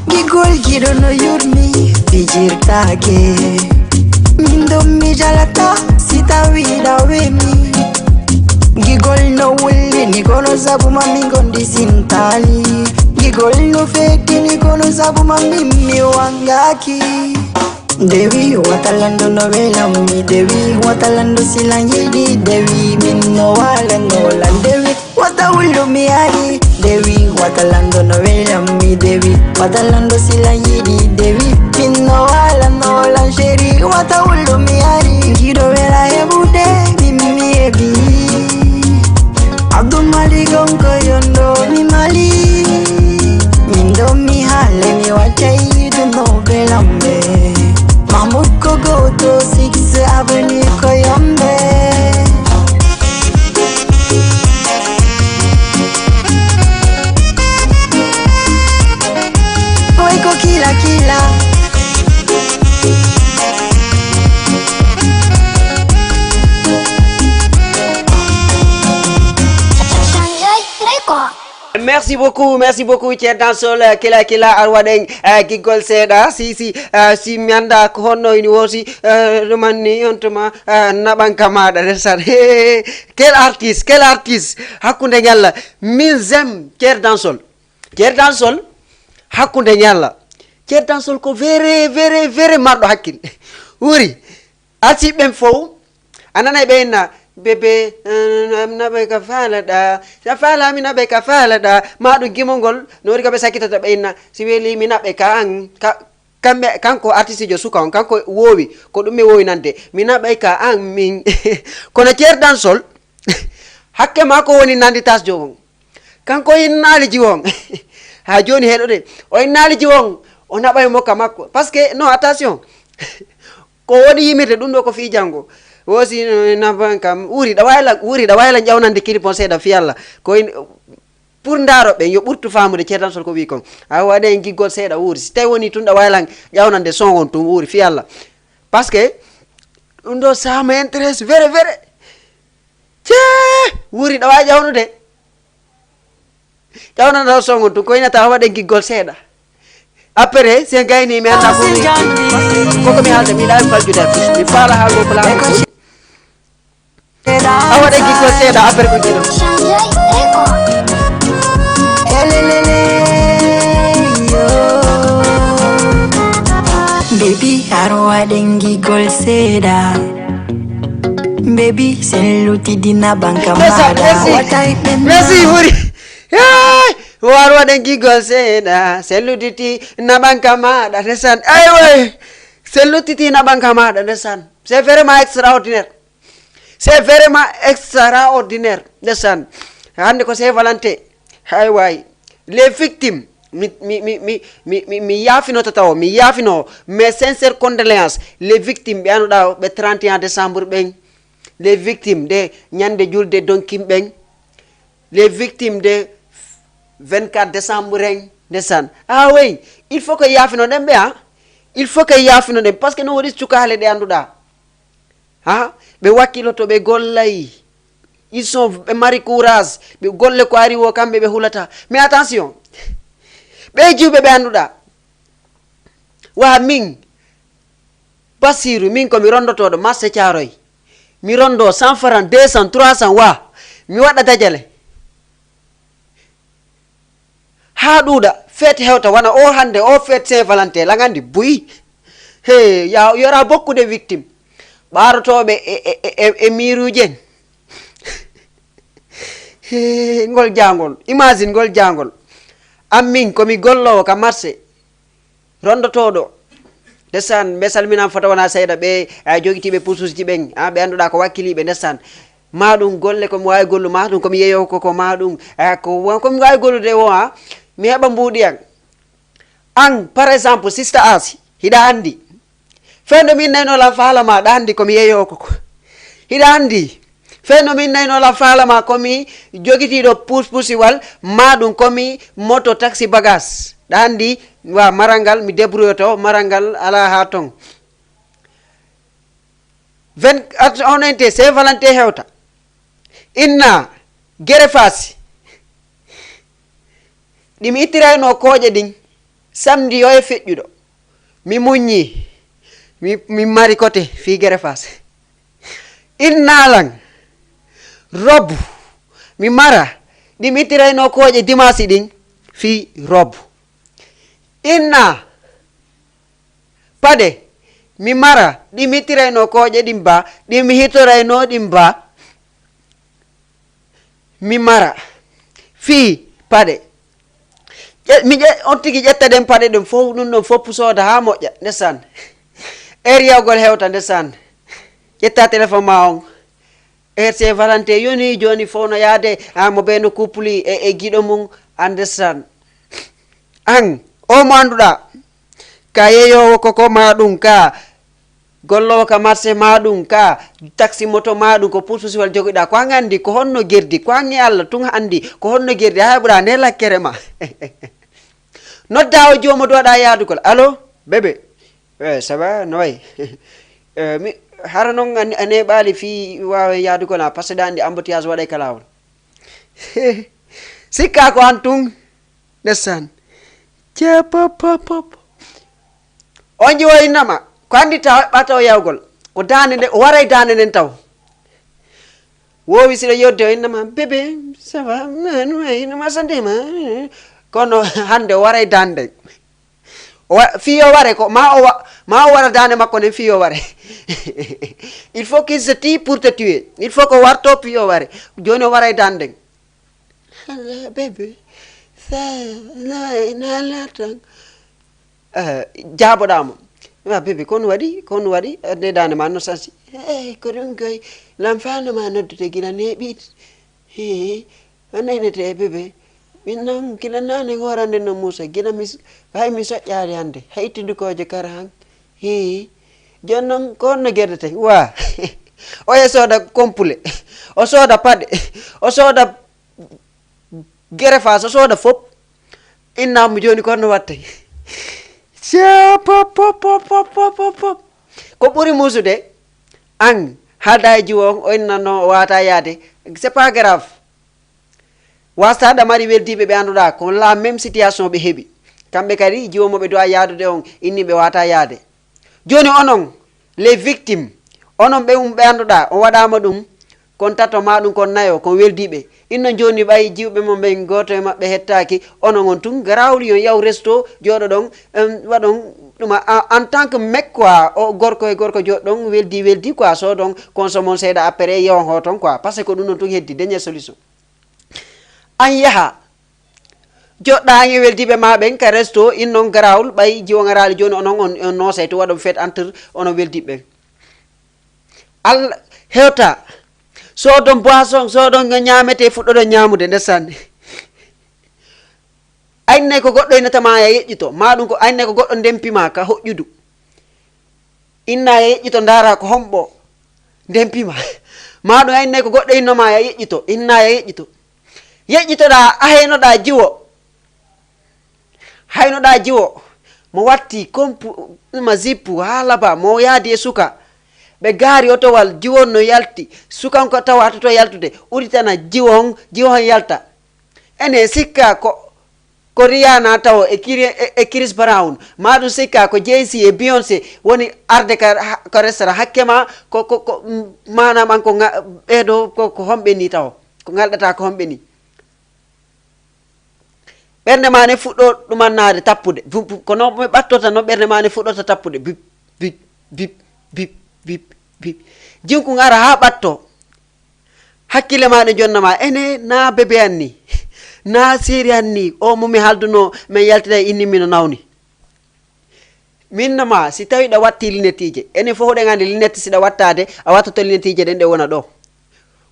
Gigol giɗo no yurmi fijirtake. Min ɗon mi jalata si tawi ɗawemi. Gigol no wullini kono sabu ma min gondi sintali. Gigol no fetini kono sabu ma min mi wangaki. Dewi watalando no welammi. Dewi watalando silan yiɗi. Dewi min no walano lan. Dewi wata wullu mi ari. Dewi wata lando no welam mi. Dewi wata lando sila yiɗi. Dewi min no wala no lan sheri. Wata wullu mi ari. Giɗo wela heɓude min mi heɓi. Abdul Malik on ko yondo mi mali. Min ɗo mi hale mi waccay ɗum no belambe. Mahmoud ko goto six avenue ko yambe. Oy ko kila kila. Shanjay Record. Merci beaucoup, merci beaucoup, Ceerno Dansol, eh, kila kila, ar waɗen, eh, giggol seeɗa, si, si, eh, si mi annda ko honno ini wooti, eh, ɗumanni on tuma, eh, naɓan ka maaɗa, ndesan. Quel artiste, quel artiste, hakkunde ñalla, min j'aime Ceerno Dansol, Ceerno Dansol, hakkunde ñalla, Ceerno Dansol ko vere, vere, vere marɗo hakkil, wuri, Arti ɓen fow, a nanay ɓe inna, "Bébé, eh, mi naɓay ka faalaɗa, si a faala mi naɓay ka faalaɗa." Ma ɗum gimol ngol, no woni ka ɓe sakkitata ɓe inna, "Si weli mi naɓay ka an, ka, kamɓe, kanko artistiijo suka on, kanko woowi, ko ɗum mi woowi nande, mi naɓay ka an min." Kono Ceerno Dansol, hakke maa ko woni nandi tasjo on. Kanko innaali jiwon. Ha jooni heɗoɗen. O innaali jiwon. O naɓay mo ka makko. Parce que, non, attention. Ko woni yimirde ɗum ɗo ko fii janngo. Wosi naban kam wuri ɗa wawi lan, wuri ɗa wawi lan ƴawnande kiripon seeɗa fii Allah. Ko in, pour ndaaro ɓen yo ɓurtu faamude ceetan sol ko wi kon. A waɗen giggol seeɗa wuri. Si tawi woni tun ɗa wawi lan ƴawnande son on tun wuri fii Allah. Parce que ɗum ɗo sama intéresse vere vere. Cee wuri ɗa wawi ƴawnude. Ƴawnana o songo tun ko inata waɗen giggol seeɗa. Après sen gayni mi anda ko mi koko mi haalde mi ɗawi faljude mi faala haalde ko laamu. A waɗen giggol seeɗa après ko jino. Baby, haro waɗen giggol seeɗa. Baby, sen lutidina banka maɗa. Wata e ɓen Merci wuri. Hey! War waɗen giggol seeɗa. Sen lutiti na banka maɗa ndesan. Ay way. Sen lutiti na banka maɗa ndesan. C'est vraiment extraordinaire. C'est vraiment extraordinaire ndesan. Hande ko c'est Valentin. Hay way. Les victimes mi mi mi mi mi mi mi yaafino tatawo mi yaafino mes sincères condoléances les victimes ɓe annduɗa ɓe trente et un décembre ɓen, les victimes de ñande julde donkin ɓen, les victimes de vingt-quatre décembre en ndesan. Ah oui, il faut que yaafino ɗen ɓe a il faut que yaafino ɗen parce que no woɗi cukaale ɗe annduɗa ha ɓe wakkiloto ɓe gollay. Ils sont ɓe mari courage ɓe golle ko ari wo kamɓe ɓe hulata. Mais attention, ɓe jiwɓe ɓe annduɗa wa min Basiru min komi rondotoɗo marché caroy. Mi rondo cent francs deux cents trois cents wa mi waɗa dajale. Ha ɗuuɗa fête hewta wona o hande o fête saint valentin lagandi buy. He ya yora bokkude victime ɓarotoɓe e e e e miruji en. He ngol jangol imagine ngol jangol. An min komi gollowo ka marché rondotoɗo. Ndesan ɓe salminan fota wona seeɗa ɓe a jogitiɓe pususji ɓen a ɓe annduɗa ko wakkiliɓe ndesan. Ma ɗum golle komi wawi gollu ma ɗum komi yeeyo koko ma ɗum. Ko komi wawi gollude o a mi heɓa mbuɗi an. An par exemple sista asi hiɗa andi fewndo min nayno lan faala ma ɗa andi komi yeeyo koko. Hiɗa andi fewndo min nayno lan faala ma komi jogitiɗo puspusiwal ma ɗum komi moto taxi bagas. Ɗa andi wa maral ngal mi débrouilloto maral ngal ala ha ton. Vingt onente saint valentin hewta inna gere fasi. Ɗi mi ittirayno kooƴe ɗin samedi yo e feƴƴuɗo. Mi muññi mi mi mari kote fii gere fas. Inna lan robu mi mara ɗi mi ittirayno kooƴe dimaasi ɗin fii robu. Inna paɗe mi mara ɗi mi ittirayno kooƴe ɗin ba ɗi mi hitorayno ɗin ba. Mi mara fii paɗe. Mi on tigi ƴetta ɗen paɗe ɗen fof ɗum ɗon fof sooda haa moƴƴa ndesan. Heure yawgol hewta ndesan. Ƴetta téléphone ma on. Heure c'est valentin yoni joni fof no yaade a mo ɓe no couple e e giɗo mum a ndesan. An o mo annduɗa ka yeyowo koko ma ɗum ka gollowo ka marché ma ɗum ka taxi moto ma ɗum ko pususiwal jogiɗa ko an andi ko honno gerdi ko an e allah tun andi ko honno gerdi a heɓuɗa nde lakkere ma. Nodda o jomo doɗa yadugol allo bébé. Eh, ça va no way. Eh, mi hara noon a neɓaali fii waawen yahdugo na parce que ɗa anndi embouteillage waɗay ka laawol. Sikka ko an tun. Ndesan. Cepopopop. On jiwo innama ko anndi ta ɓata o yawgol ko daande nde o waray daande nden taw. Wowi siɗa yodde o innama bébé, ça va? Innama santema. Kono hannde o waray daande nden. Fii yo ware ko ma o wa- ma o wara daande makko nden fii yo ware. Il faut qu'il se tue pour te tuer. Il faut ko warto fii yo ware. Jooni o waray daande nden. Alla bébé, ça na na lartan. Jaaboɗaa mo. Wa bébé kon waɗi kon waɗi nde daande ma no sansi. Eyi ko ɗum koy lamfaano ma noddude gila neeɓiiɗi. Hee o naynete bébé. Min noon, gila naane ngoorande no Muusa, gila mi s-, hay mi soƴƴaali hannde, hay tindukooje kara han. Hii. Jooni noon, ko honno gerdeten? Waa. Oya sooda kompule, o sooda paɗe, o sooda gerefaas, o sooda fop. Inna mo jooni ko honno watte? Sia pop, pop, pop. Ko ɓuri muusude, an, haalda e jiwo on, o inna no o waata yaade. C'est pas grave. Waasta aɗa mari weldiiɓe ɓe annduɗaa ko la même situation ɓe heɓi. Kamɓe kadi, jiwo mo ɓe duwa yaadude on, inni ɓe waata yaade. Jooni onon, les victimes, onon ɓe um ɓe annduɗaa, on waɗaama ɗum, kon tato maa ɗum kon nayo, kon weldiiɓe. Inno jooni ɓay jiwɓe mon ɓen gooto e maɓɓe hettaaki, onon on tun garaawul yon yaw resto, jooɗoɗon, em, waɗon ɗum a, a, en tant que mec quoi, o gorko e gorko jooɗoɗon, weldi, weldi quoi, soodon, consommon seeɗa après, yewon hooton quoi, parce que ko ɗum non tun heddi, dernière solution. An yaha, joɗɗa an e weldiiɓe ma ɓen ka resto, in non garaawol, ɓay jiwon araali jooni onon on, on noosay to waɗon fête entre onon weldiiɓe ɓen. Alla hewta, soodon boisson, soodon ko ñaamete, fuɗɗoɗon ñaamude, ndesan. Aynay ko goɗɗo ina tama ya yeƴƴito, ma ɗum ko aynay ko goɗɗo ndempi ma ka hoƴƴudu. Inna ya yeƴƴito ndaara ko homɓo ndempi ma. Ma ɗum aynay ko goɗɗo inno ma ya yeƴƴito, inna ya yeƴƴito. Yeƴƴitoɗa, a haynoɗa jiwo. Haynoɗa jiwo. Mo watti kompu, ma zippu, haa laba, mo yaadi e suka. Ɓe gaari otowal, jiwon no yalti. Sukan ko tawa toto yaltude. Uditana jiwon, jiwon yalta. Ene sikka ko, ko Rihanna tawo e Kiri-, e, e Chris Brown. Ma ɗum sikka ko Jay-Z e Beyoncé woni arde ka, ka restaurant. Hakke ma ko, ko, ko, mm, maanaam an ko nga-, ɓeeɗo ko, ko homɓe ni tawo. Ko ngalɗata ko homɓe ni. Ɓernde ma ne fuɗɗo ɗumannaade tappude. Bip, bip. Ko noon ɓe ɓattorta noon ɓernde ma ne fuɗɗorta tappude. Bip, bip, bip, bip, bip, bip, bip. Jinkun ara haa ɓatto. Hakkille ma ɗe jonna ma. Ene na bebe an ni. Na seeri an ni. O mo mi haalduno men yaltida e inni mino nawni. Min no ma, si tawi ɗa watti linetiije, enen fof ɗen anndi linetti si ɗa wattaade, a wattoto linetiije ɗen ɗe wona ɗo.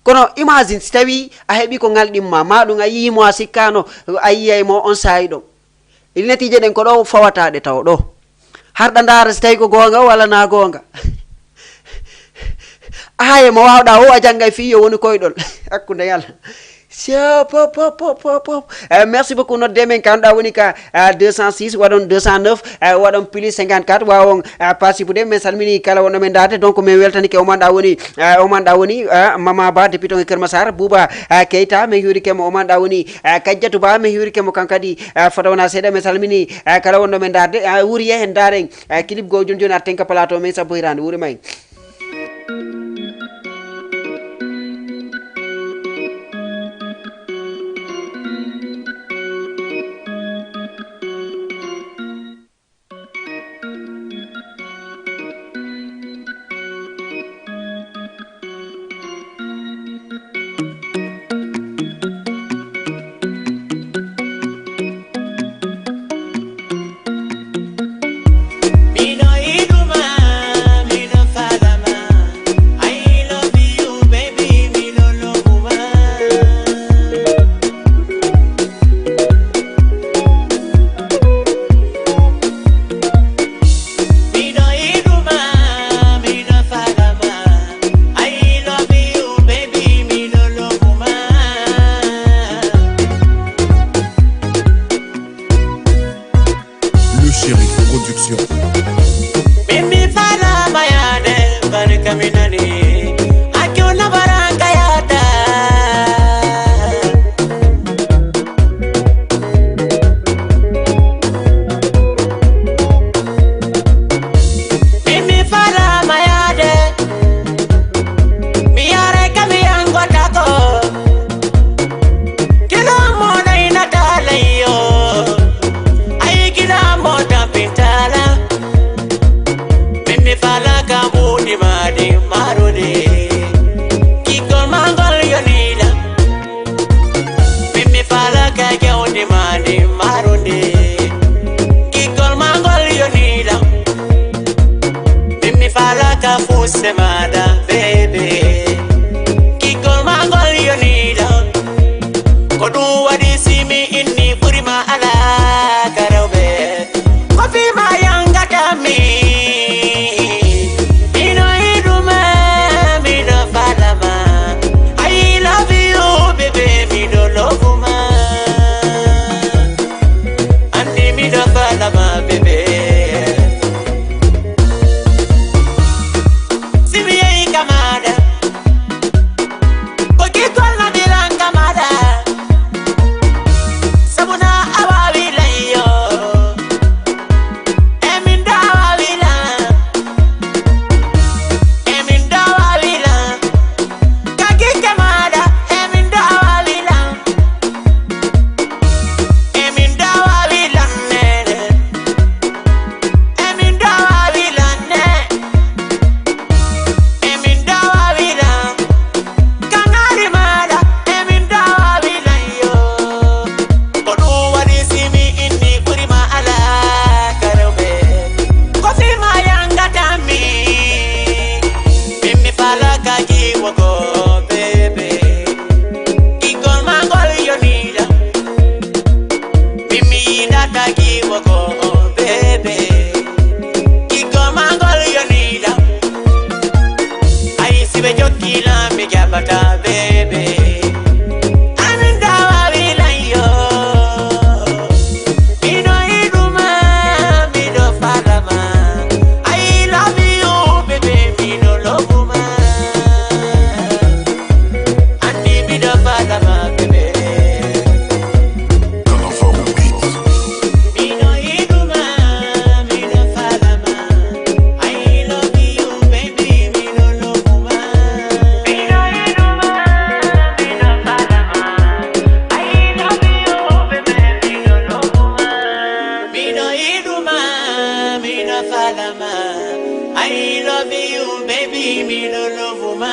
Kono imagine si tawi a heɓi ko ngalɗin ma, ma ɗum a yii mo a sikkaano, a yiyay mo on saayi ɗon. Linetiije ɗen ko ɗo fawata ɗe taw ɗo. Har ɗa ndaara si tawi ko goonga walla na goonga. Ahaye mo waawɗa o a janngay fii yo woni koyɗol. Hakkunde yalla. Sia, pop, pop, pop, pop, pop. Eh, merci beaucoup, nodde men, kanɗa woni ka, eh, deux cent six, waɗon deux cent neuf, eh, waɗon plus cinquante-quatre, wawon, eh, participude. Men salmini kala wonɗo men daade, donc men weltanike o manɗa woni, eh, o manɗa woni, eh, Mama Ba, député e Keur Massar, Bouba, eh, Keita, men hiwrike mo, o manɗa woni, eh, Kajjatu Ba, men hiwrike mo kan kadi, eh, fota wona seeɗa, men salmini, eh, kala wonɗo men daade, eh, wuri ye hen daaren, eh, clip go joni joni arten ka plateau men sabbo hirande, wuri may. Le Shérif Production. Mimi fala bayade, barka minani. Akiona baraka yata. Mimi fala mayade. Mi yare kami yango tako. Kila mona ina tala yo. Ai kila mona pintala. Mimi fala kabudi madi maru Fadama, I love you, baby, me no love ma.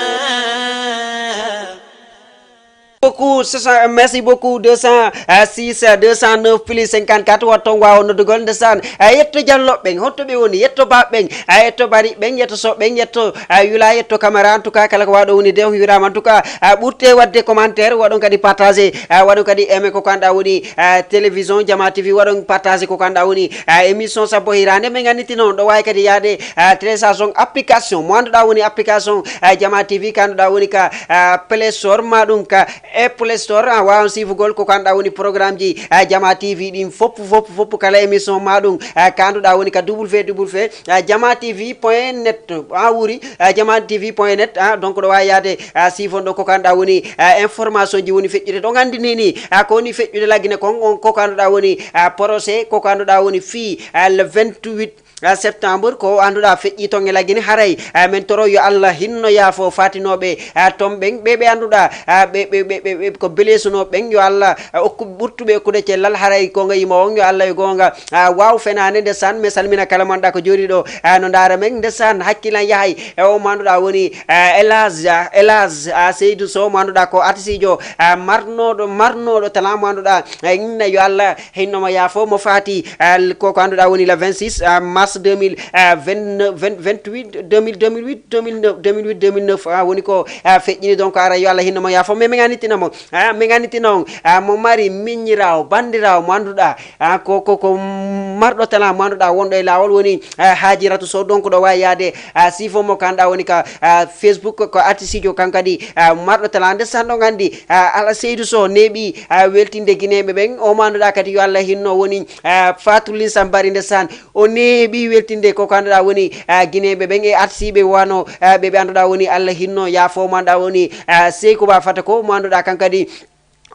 Beaucoup, c'est ça, merci beaucoup, deux cent six, deux cent neuf plus cinquante-quatre, waɗ toon waawa noddugol, ndeysaan. A yetto jalloɓe ɓen, honto ɓe woni? Yetto baaɓe ɓen, a yetto bari ɓen, yetto so ɓen, yetto, a yula, yetto caméra, en tout cas, kala ko waɗo woni de, on hiwrama, en tout cas, a ɓurte waɗde commentaire, waɗon kadi partager, a waɗon kadi aimé ko kanɗa woni, a télévision Jama T V, waɗon partager ko kanɗa woni, a émission Sabbo Hirande, min annditi noon, ɗo waawi kadi yaade, a télécharge on application, mo annduɗa woni application, a Jama T V, kanduɗa woni ka, a Play Store, ma ɗum ka Apple Store, a waawan siifugol ko kanɗa woni programme ji, a Jama T V ɗin fop, fop, fop, kala émission ma ɗum, a kanduɗa woni ka W W W, a Jama T V point net, a wuri, a Jama T V point net, a donc ɗo waawi yaade, a siifon ɗo ko kanɗa woni, a information ji woni feƴƴude. Ɗo nganndi ni ni, a ko woni feƴƴude laggine kon, on ko kanduɗa woni, a procès, ko kanduɗa woni fii, a le vingt-huit, a septembre, ko annduɗa feƴƴi toon e laggine, haray, a, min toro yo Allah hinno yaafo fatinooɓe, a, toon ɓen, ɓe, ɓe annduɗa, a, ɓe, ɓe, ɓe, ɓe, ɓe ko blessunoo ɓen, yo Allah, a, okku ɓurtuɓe okkude cellal, haray ko nga yimo on, yo Allah yo goonga, a, waaw fenaande. Ndesan, mi salmina kala mo annduɗa ko jooɗi ɗo, a, no ndaara men, ndesan, hakkilan yahay e o mo annduɗa woni, a, Elhadj, a, Elhadj, a, Seydou Sow mo annduɗa ko artisiijo, a, marnooɗo, marnooɗo talent mo annduɗa, a, inna yo Allah hinno mo yaafo mo faati, a, ko, ko annduɗa woni le vingt-six, a, mars deux mille, a, vingt-neuf, vingt, vingt-huit, deux mille, deux mille huit, deux mille neuf, deux mille huit, deux mille neuf, a, woni ko, a, feƴƴini. Donc, ara yo Allah hinno mo yaafo. Mais min annitina mo, a, min annitina on, a, mo mari miññiraawo, banndiraawo mo annduɗa, a, ko, ko, ko marɗo talent mo annduɗa wonɗo e laawol woni, a, Haajiratu Sow. Donc, ɗo waawi yaade, a, siifo mo kanɗa woni ka, a, Facebook, ko artisiijo kan kadi, a, marɗo talent. Ndesan, ɗo nganndi, a, Ala Seydou Sow neeɓi, a, weltinde Gineeɓe ɓen. O mo annduɗa kadi yo Allah hinno woni, a, Fatou Lin Sambari, ndesan. O neeɓi weltinde ko ko annduɗa woni, a, Gineeɓe ɓen e artisiiɓe wano, a, ɓe ɓe annduɗa woni Allah hinno yaafo mo annduɗa woni, a, Seykou Ba Fata ko mo annduɗa kan kadi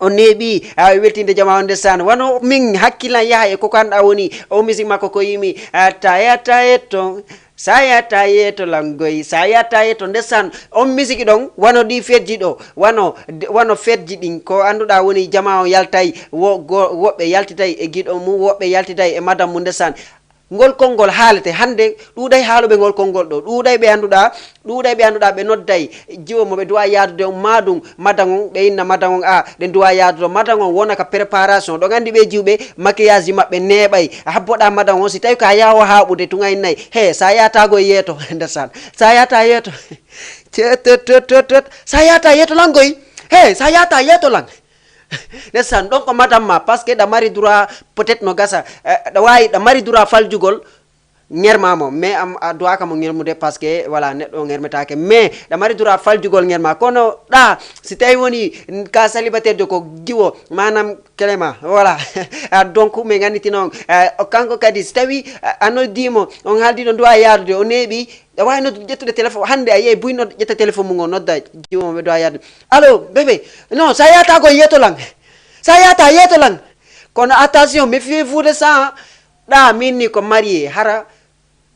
o neeɓi, a, weltinde jama on, ndesan. Wano min hakkilan yaha e ko ko annduɗa woni o musique makko ko yimi, a, taya taye to, saya taye to langoy, saya taye to, ndesan. On musique ɗon, wano ɗi fedji ɗo, wano, wano fedji ɗin, ko annduɗa woni jama on yaltay, wo-, go-, woɓɓe yaltitay e giɗo mum, woɓɓe yaltitay e madam mum, ndesan. Ngol konngol haalete hannde, ɗuuɗay haaluɓe ngol konngol ɗo, ɗuuɗay ɓe annduɗa, ɗuuɗay ɓe annduɗa ɓe nodday jiwo mo ɓe duwa yaadude on, ma ɗum madan on, ɓe inna madan on, a, ɗen duwa yaadude on, madan on wona ka préparation, ɗo nganndi ɓe jiwɓe maquillage ji maɓɓe neeɓay, a habboɗa madan on, si tawi ko a yaawo haaɓude tun a innay, he, sa yaatago e yeeto, ndesan, sa yaata yeeto, ceet, tot, tot, tot, tot, sa yaata yeeto lan goy, he, sa yaata yeeto lan. Ndesan, ɗon ko madame ma, parce que ɗa mari droit, peut-être no gasa, eh, ɗa waawi, ɗa mari droit faljugol ŋerma mo, mais am, a duwaaka mo ŋermude, parce que, voilà, neɗɗo o ŋermetaake, mais ɗa mari droit faljugol ŋerma, kono ɗa, si tawi woni ka célibataire de ko jiwo, manam Clément, voilà. Ah, donc, min annditino on, eh, o kanko kadi, si tawi, eh, a noddi mo, on haaldi no duwa yaadude, o neeɓi, a waawi noddude, ƴettude téléphone. Hannde a yiyay buy nodda, ƴetta téléphone mum o nodda jiwo mo ɓe duwa yaade. Allo, bébé, non, sa yaata ko yeeto lan. Sa yaata yeeto lan. Kono attention, méfiez-vous de ça. Ɗa min ni ko marié, hara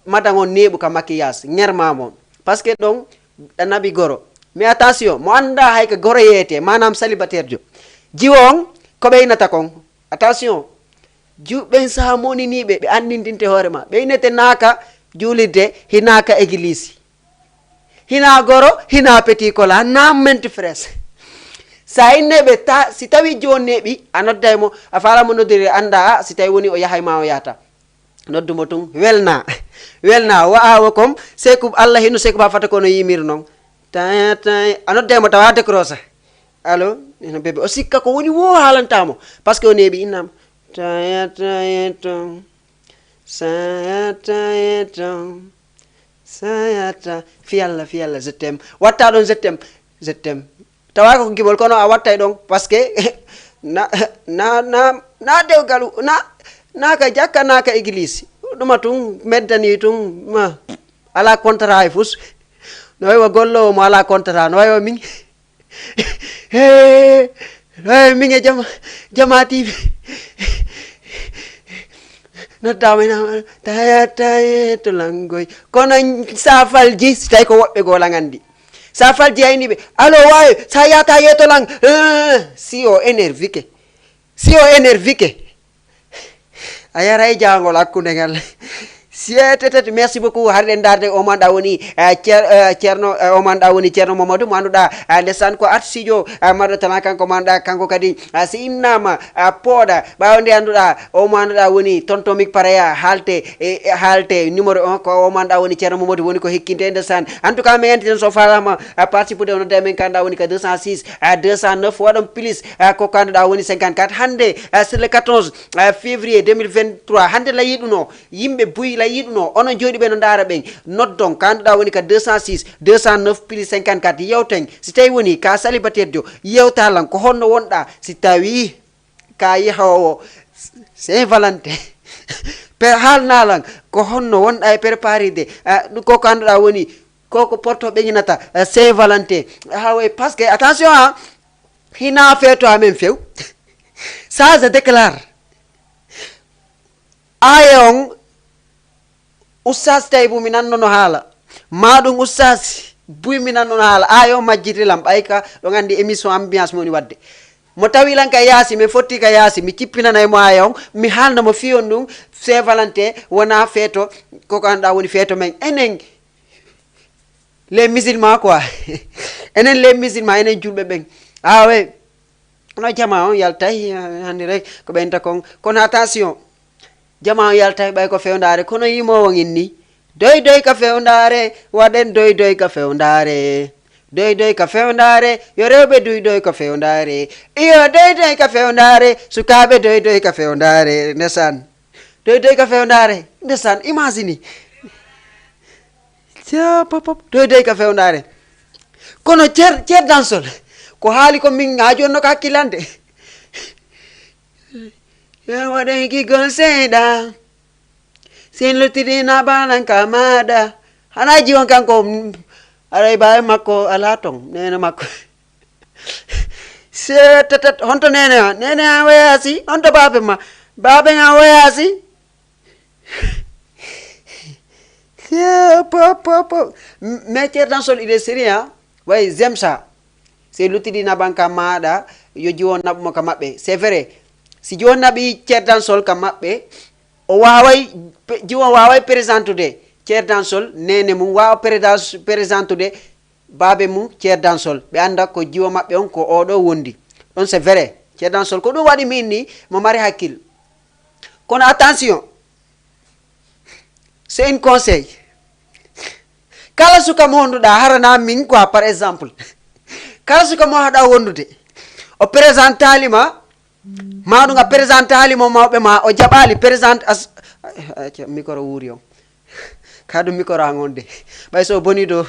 madan on neeɓu ka maquillage, ŋerma mo. Parce que ɗon ɗa naɓi goro. Mais attention, mo annda hay ko goro yeete, manam célibataire jo. Jiwo on, ko ɓe innata kon. Attention, Ju-, ɓen saha moniniiɓe, ɓe anndintinte hoore ma. Ɓe innete naaka juulirde, hinaaka egiliisi. Hina goro, hina petit cola, na menti fraise. Sa inne ɓe ta, si tawi jooni neeɓi, a nodday mo, a faala mo noddude, annda, a, si tawi woni o yahay ma o yaata. Noddu mo tun, welna. Welna, wa awo kom, Seku, Allah hino Seku ba fata kono yimir non. Tay, tay, a nodday mo tawa décroche. Allo, ino bébé, o sikka ko woni wo haalanta mo. Parce que o neeɓi innama. Taya, taya, to. Saya, taya, to. Saya, ta. Fiyalla, fiyalla, je t'aime. Watta ɗon, je t'aime. Je t'aime. Tawa ko gimol kono a wattay ɗon. Parce que na, na, na, na dewgal, na, na ka jakka, na ka église. Ɗuma tun, meddani tun, ma. Ala contrat e fus. No way wa gollowo mo ala contrat, no way wa min. Hey, hey, min e Jama, Jama T V. Noddama ina taya, taya to langoy. Kono sa falji, si tawi ko woɓɓe goo langandi. Sa falji ayni ɓe, allo, wawi, sa yata yeto lang. Eh, si o énervé ke. Si o énervé ke. A yaray jangol hakkunde ngal. Seetetet, merci beaucoup. Hari ɗen ndaarde o manɗa woni eh, Cer- eh, Ceerno eh, o manɗa woni Ceerno Mamadou mo annduɗa eh, ndesan ko artijo eh, marɗo tana kanko manɗa kanko kadi eh, si innama eh, pooɗa ɓawo nde annduɗa o manɗa woni tonton Mik Paraya haalte e e haalte numéro un ko o manɗa woni Ceerno Mamadou woni ko hekkinte ndesan. En tout cas mi yantiten so falama eh, participude o nodda men kanɗa woni ka deux cent six eh, deux cent neuf waɗon plus eh, ko kanɗa woni cinquante-quatre hannde eh, c'est le quatorze eh, février deux mille vingt-trois hannde la yiɗuno yimɓe buy la yiɗuno onon jooɗiɓe no ndaara ɓen noddon kanduɗa woni ka deux cent six deux cent neuf plus cinquante-quatre yewten si tawi woni ka célibataire jo yewta lan ko honno wonɗa si tawi ka yahowo Saint Valentin pe haalna lan ko honno wonɗa e préparide ah, ɗum ko kanduɗa woni koko porto ɓeñinata eh, Saint Valentin hawe parce que attention ha hina feeto amen few ça je déclare aaya on ustaas tawi bumi nannono haala ma ɗum ustaas buy mi nannono haala aaya on majjirti lam ɓay ka ɗo gandi émission ambiance moni wadde mo tawi lan ka yaasi mi fotti ka yaasi mi cippinanay mo aaya on mi haalna mo fiyon ɗum Saint Valentin wona feeto koko anduɗa woni feeto men enen les musulmans quoi enen les musulmans enen julɓe ɓen awe no jama on yaltay hande rek ko ɓenta kon kono attention jama on yaltay ɓay ko fewndare kono yimowo inni doy doy ka fewndare waɗen doy doy ka fewndare doy doy ka fewndare yo rewɓe duy doy ka fewndare iyo doy doy ka fewndare sukaɓe doy doy ka fewndare ndesan doy doy ka fewndare ndesan imagine pop pop doy doy ka fewndare kono cer cer dansol ko haali ko min ha joni no ka hakkillande yo waɗen gigol seeɗa sen luttidina balanka maɗa hana jiwon kanko aray bawe makko ala ton nene makko setetet honto nene a nene a wayasi honto babe ma babe a wayasi mais cerdan sol il est sérieux hein? Oui j'aime ça c'est luttidina banka maɗa yo jiwon naɓumo ka maɓɓe c'est vrai si jiwon naɓi cerdan sol ka maɓɓe o waway jiwon waway présentude cerdan sol nene mum wawa présentude babe mum cerdan sol ɓe anda ko jiwo maɓɓe on ko oɗo wondi ɗon c'est vrai cerdan sol ko ɗum waɗi min ni mo mari hakkil kono attention c'est un conseil kala suka mo honduɗa harana min quoi par exemple kala suka mo haɗa wondude o présentali ma ma ɗum a présentali mo mawɓe ma o jaɓali présente as micro wuuri on ka ɗum micro an on de ɓay so boni ɗo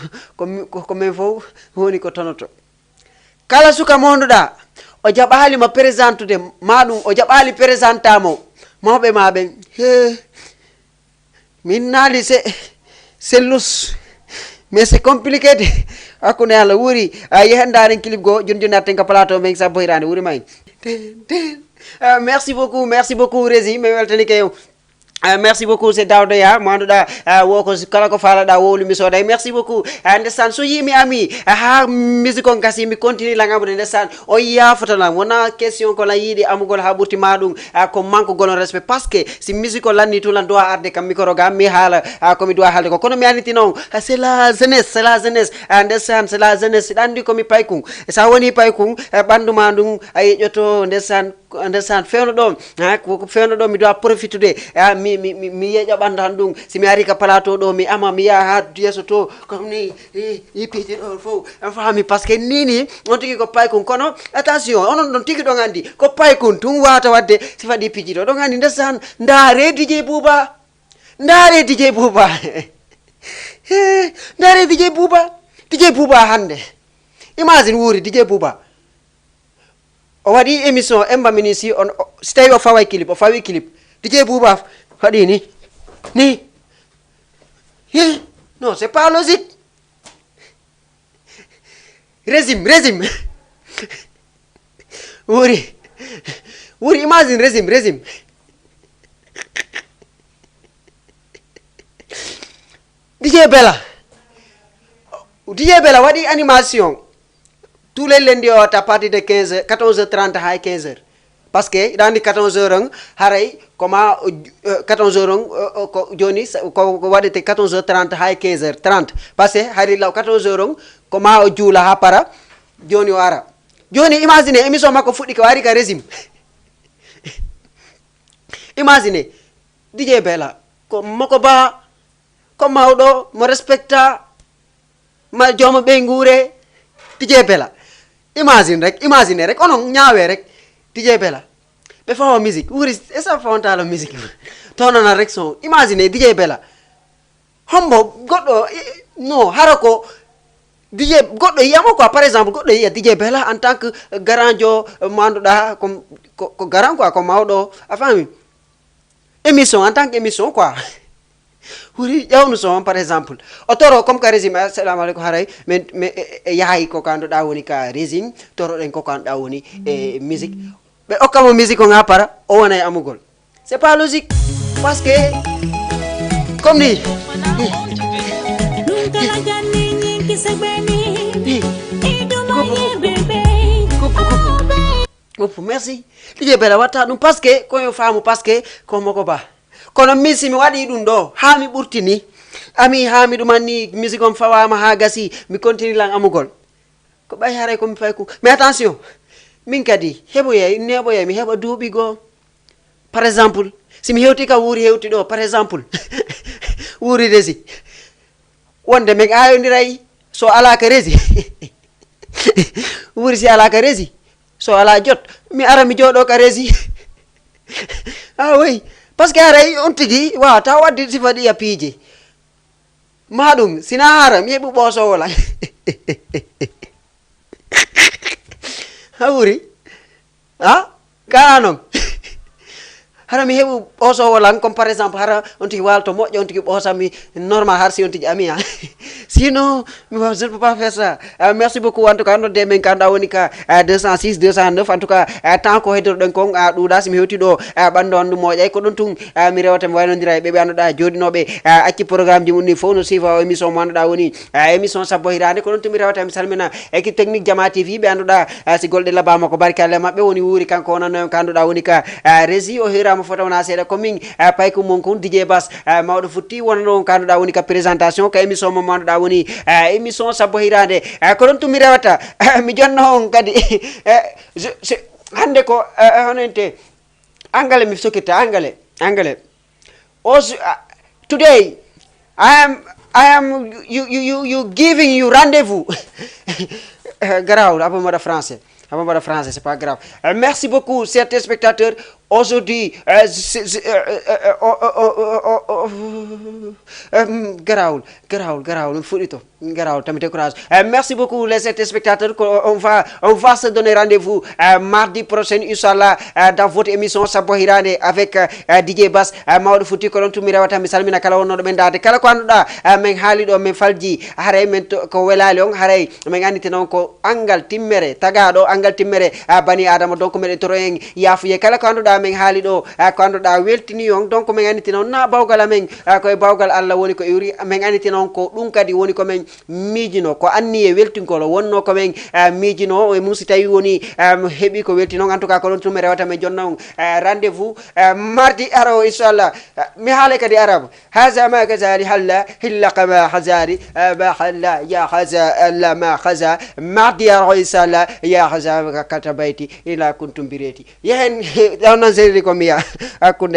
ko min fof woni ko tonoto kala suka monduɗa o jaɓali ma présentude ma ɗum o jaɓali présenta mo mawɓe ma ɓen he min naali se sellus mais c'est compliqué de hakkunde allah wuuri a yehendaren clip goo joni joni atten ka plateau men sabbo hirande wuuri may merci beaucoup merci beaucoup rési mi weltanike Uh, merci beaucoup c'est Daouda Ya mo annduɗa uh, wo ko kala ko faalaɗa wowlu mi sooday merci beaucoup uh, ndesan so yimi ami uh, ha musique on kasi mi continue lan amude ndesan o yafotalan wona question ko lan yiiɗi amugol ha ɓurti ma ɗum uh, ko manque gol on respect parce que si musique o lanni tun lan doit arde kam micro ga mi haala uh, komi doit haalde ko kono mi aniti noon uh, c'est la jeunesse c'est la jeunesse uh, ndesan c'est la jeunesse siɗa anndi komi paykun sa woni paykun uh, ɓanndu ma ndun a yeƴoto ndesan ndesan fewno ɗo ha ko fewno ɗo mi dowa profitude ha mi mi mi yeƴa ɓandu han ɗum si mi ari ka plateau ɗo mi ama mi yaha ha yeeso to comme ni i piiji ɗo fof en fami par ce que nini on tigi ko paykun kono attention onon ɗon tigi ɗon andi ko paykun tun wata wadde si faɗi piiji ɗo ɗon andi ndesan ndaare dj bouba ndaare dj bouba ndaare dj bouba dj bouba hande imagine wuuri dj bouba o waɗi émission emba mini si on si tawi o faway clip o fawi clip dj bouba waɗi ni ni hi non c'est pas logique régime régime wuuri wuuri imagine régime régime dj bela dj bela waɗi animation tous les lundis o watta à partir de quinze heures quatorze heures trente hay quinze heures Parce que hiɗa andi quatorze heures on, haray ko ma o ju- eh, quatorze heures on, eh, eh, ko joni sa- ko ko waɗete quatorze heures trente hay quinze heures trente. Parce que hari law quatorze heures on ko ma o juula ha para, joni o ara. Joni imagine émission makko fuɗɗike, o ari ka régime. Imagine, DJ Bella ko moko ba, ko mawɗo mo respecta, ma jomo ɓeynguure. DJ Bella, imagine rek, imagine rek, onon ñaawe rek. DJ Bella, ɓe fawa musique wuri, e sa fawantala musique. Tonana rek son, imagine DJ Bella. Hombo goɗɗo i- no hara ko DJ goɗɗo yiyamo quoi, par exemple goɗɗo yiya DJ Bella en tant que garant jo, mo annduɗa ko, ko, ko garant quoi, ko mawɗo, a faami? Émission en tant que émission quoi. Wuri ƴawnu son par exemple, o toro comme ka régime, assalamu aleykum, haray min mi e- e- e yahay ko ka annduɗa woni ka régime, toroɗen ko ka annduɗa woni e musique. Ɓe okkamo musique on ha para, o wona e amugol. C'est pas logique. Parce que comme ni Groupe, merci. DJ Bella watta ɗum parce que ko yo faamu, parce que ko moko ba. Kono min si mi waɗi ɗum ɗo ha mi ɓurtini, ami ha mi ɗumanni musique on fawama ha gasi, mi continue lan amugol. Ko ɓay haray ko mi fay ko. Mais attention, min kadi heɓoyay neɓoyay mi heɓa duuɓi goo. Par exemple, si mi hewti ka wuuri hewti ɗo par exemple, wuuri resi, wonde min ayondiray so ala ka resi. Wuuri si ala ka resi, so ala jot, mi ara mi jooɗo ka resi. Ah oui, parce que haray on tigi wawata wadde sifa ɗiya piiji. Ma ɗum sina hara mi heɓu ɓoosowo lan. Hawri, a kala non. Hara mi heɓu ɓoosowo lan comme par exemple hara on tigi walto moƴƴo, on tigi ɓoosa mi normal har si on tigi ami a. Sinon mi wa- je ne peux pas faire ça. Ah, merci beaucoup en tout cas nodde men kanɗa woni ka ah, deux cent six deux cent neuf en tout cas ah, temps ko heddotoɗen kon ah, ɗuuɗa si mi hewti ɗo ah, ɓandu on ɗum moƴƴay ko ɗum tun ah, mi rewata mi waynodira e ɓeɓe annduɗa joɗinoɓe ah, acci programme ji mum ni fof no suiva o émission mo annduɗa woni ah, émission sabbo hirande ko ɗum tun mi rewata mi salmina équipe technique jama tv ɓe annduɗa ah, si golɗe labama ko barki allah maɓɓe woni wuuri kanko wonanno en ko annduɗa woni ka ah, régie o hirama fota wona seeɗa ko min ah, payko mon kon dj bas ah, mawɗo futti wonano on ko annduɗa woni ka présentation ka émission mo mo annduɗa woni ah, émission sabbo hirande ah, ko ɗum tun mi rewata ah, mi jonna on kadi eh, je- je- hande ko eh, eh, honente angale mi sokkita angale angale o su- ah, today I am I am you you you, you giving you rendez-vous. Eh, garawul abo mbaɗa français abo mbaɗa français c'est pas grave. Eh, merci beaucoup chers téléspectateurs. Aujourd'hui euh, c'est- c'est- euh, euh, euh, oh, oh, oh, oh, oh, oh, euh, garawul garawul garawul mi fuɗɗito garawul tami décourage. Eh, merci beaucoup les téléspectateurs ko on va on va se donner rendez-vous euh, mardi prochain inchallah euh, dans votre émission sabbo hirande avec euh, euh, dj bas euh, mawɗo futti ko ɗon tun mi rewata mi salmina kala wonnoɗo ɓen dade kala ko annduɗa euh, min haali ɗo min falji haray min to- ko welali on haray min annditi noon ko angal timmere tagaɗo angal timmere euh, bani adama donc meɗen toro en yafuye kala ko annduɗa min haali ɗo euh, ko annduɗa weltini on donc min annditi noon na bawgal amen euh, koye bawgal allah woni ko iwri min annditi noon ko ɗum kadi woni ko min miijino ko anniye weltingol o wonno ko men ah, miijino e mum si tawi woni ah, heɓi ko welti noon en tout cas ko ɗon tun mi rewata mi jonna on ah, rendez vous ah, mardi aro inchallah. Ah, mi haala kadi arabe haza ma kazali halla hilla kama hazari ah, ma halla ya haza alla ma haza mardi aro inchallah ya haza kata bayti ila kuntum bireti yehen. Ɗon noon seri ko mbiya hakkunde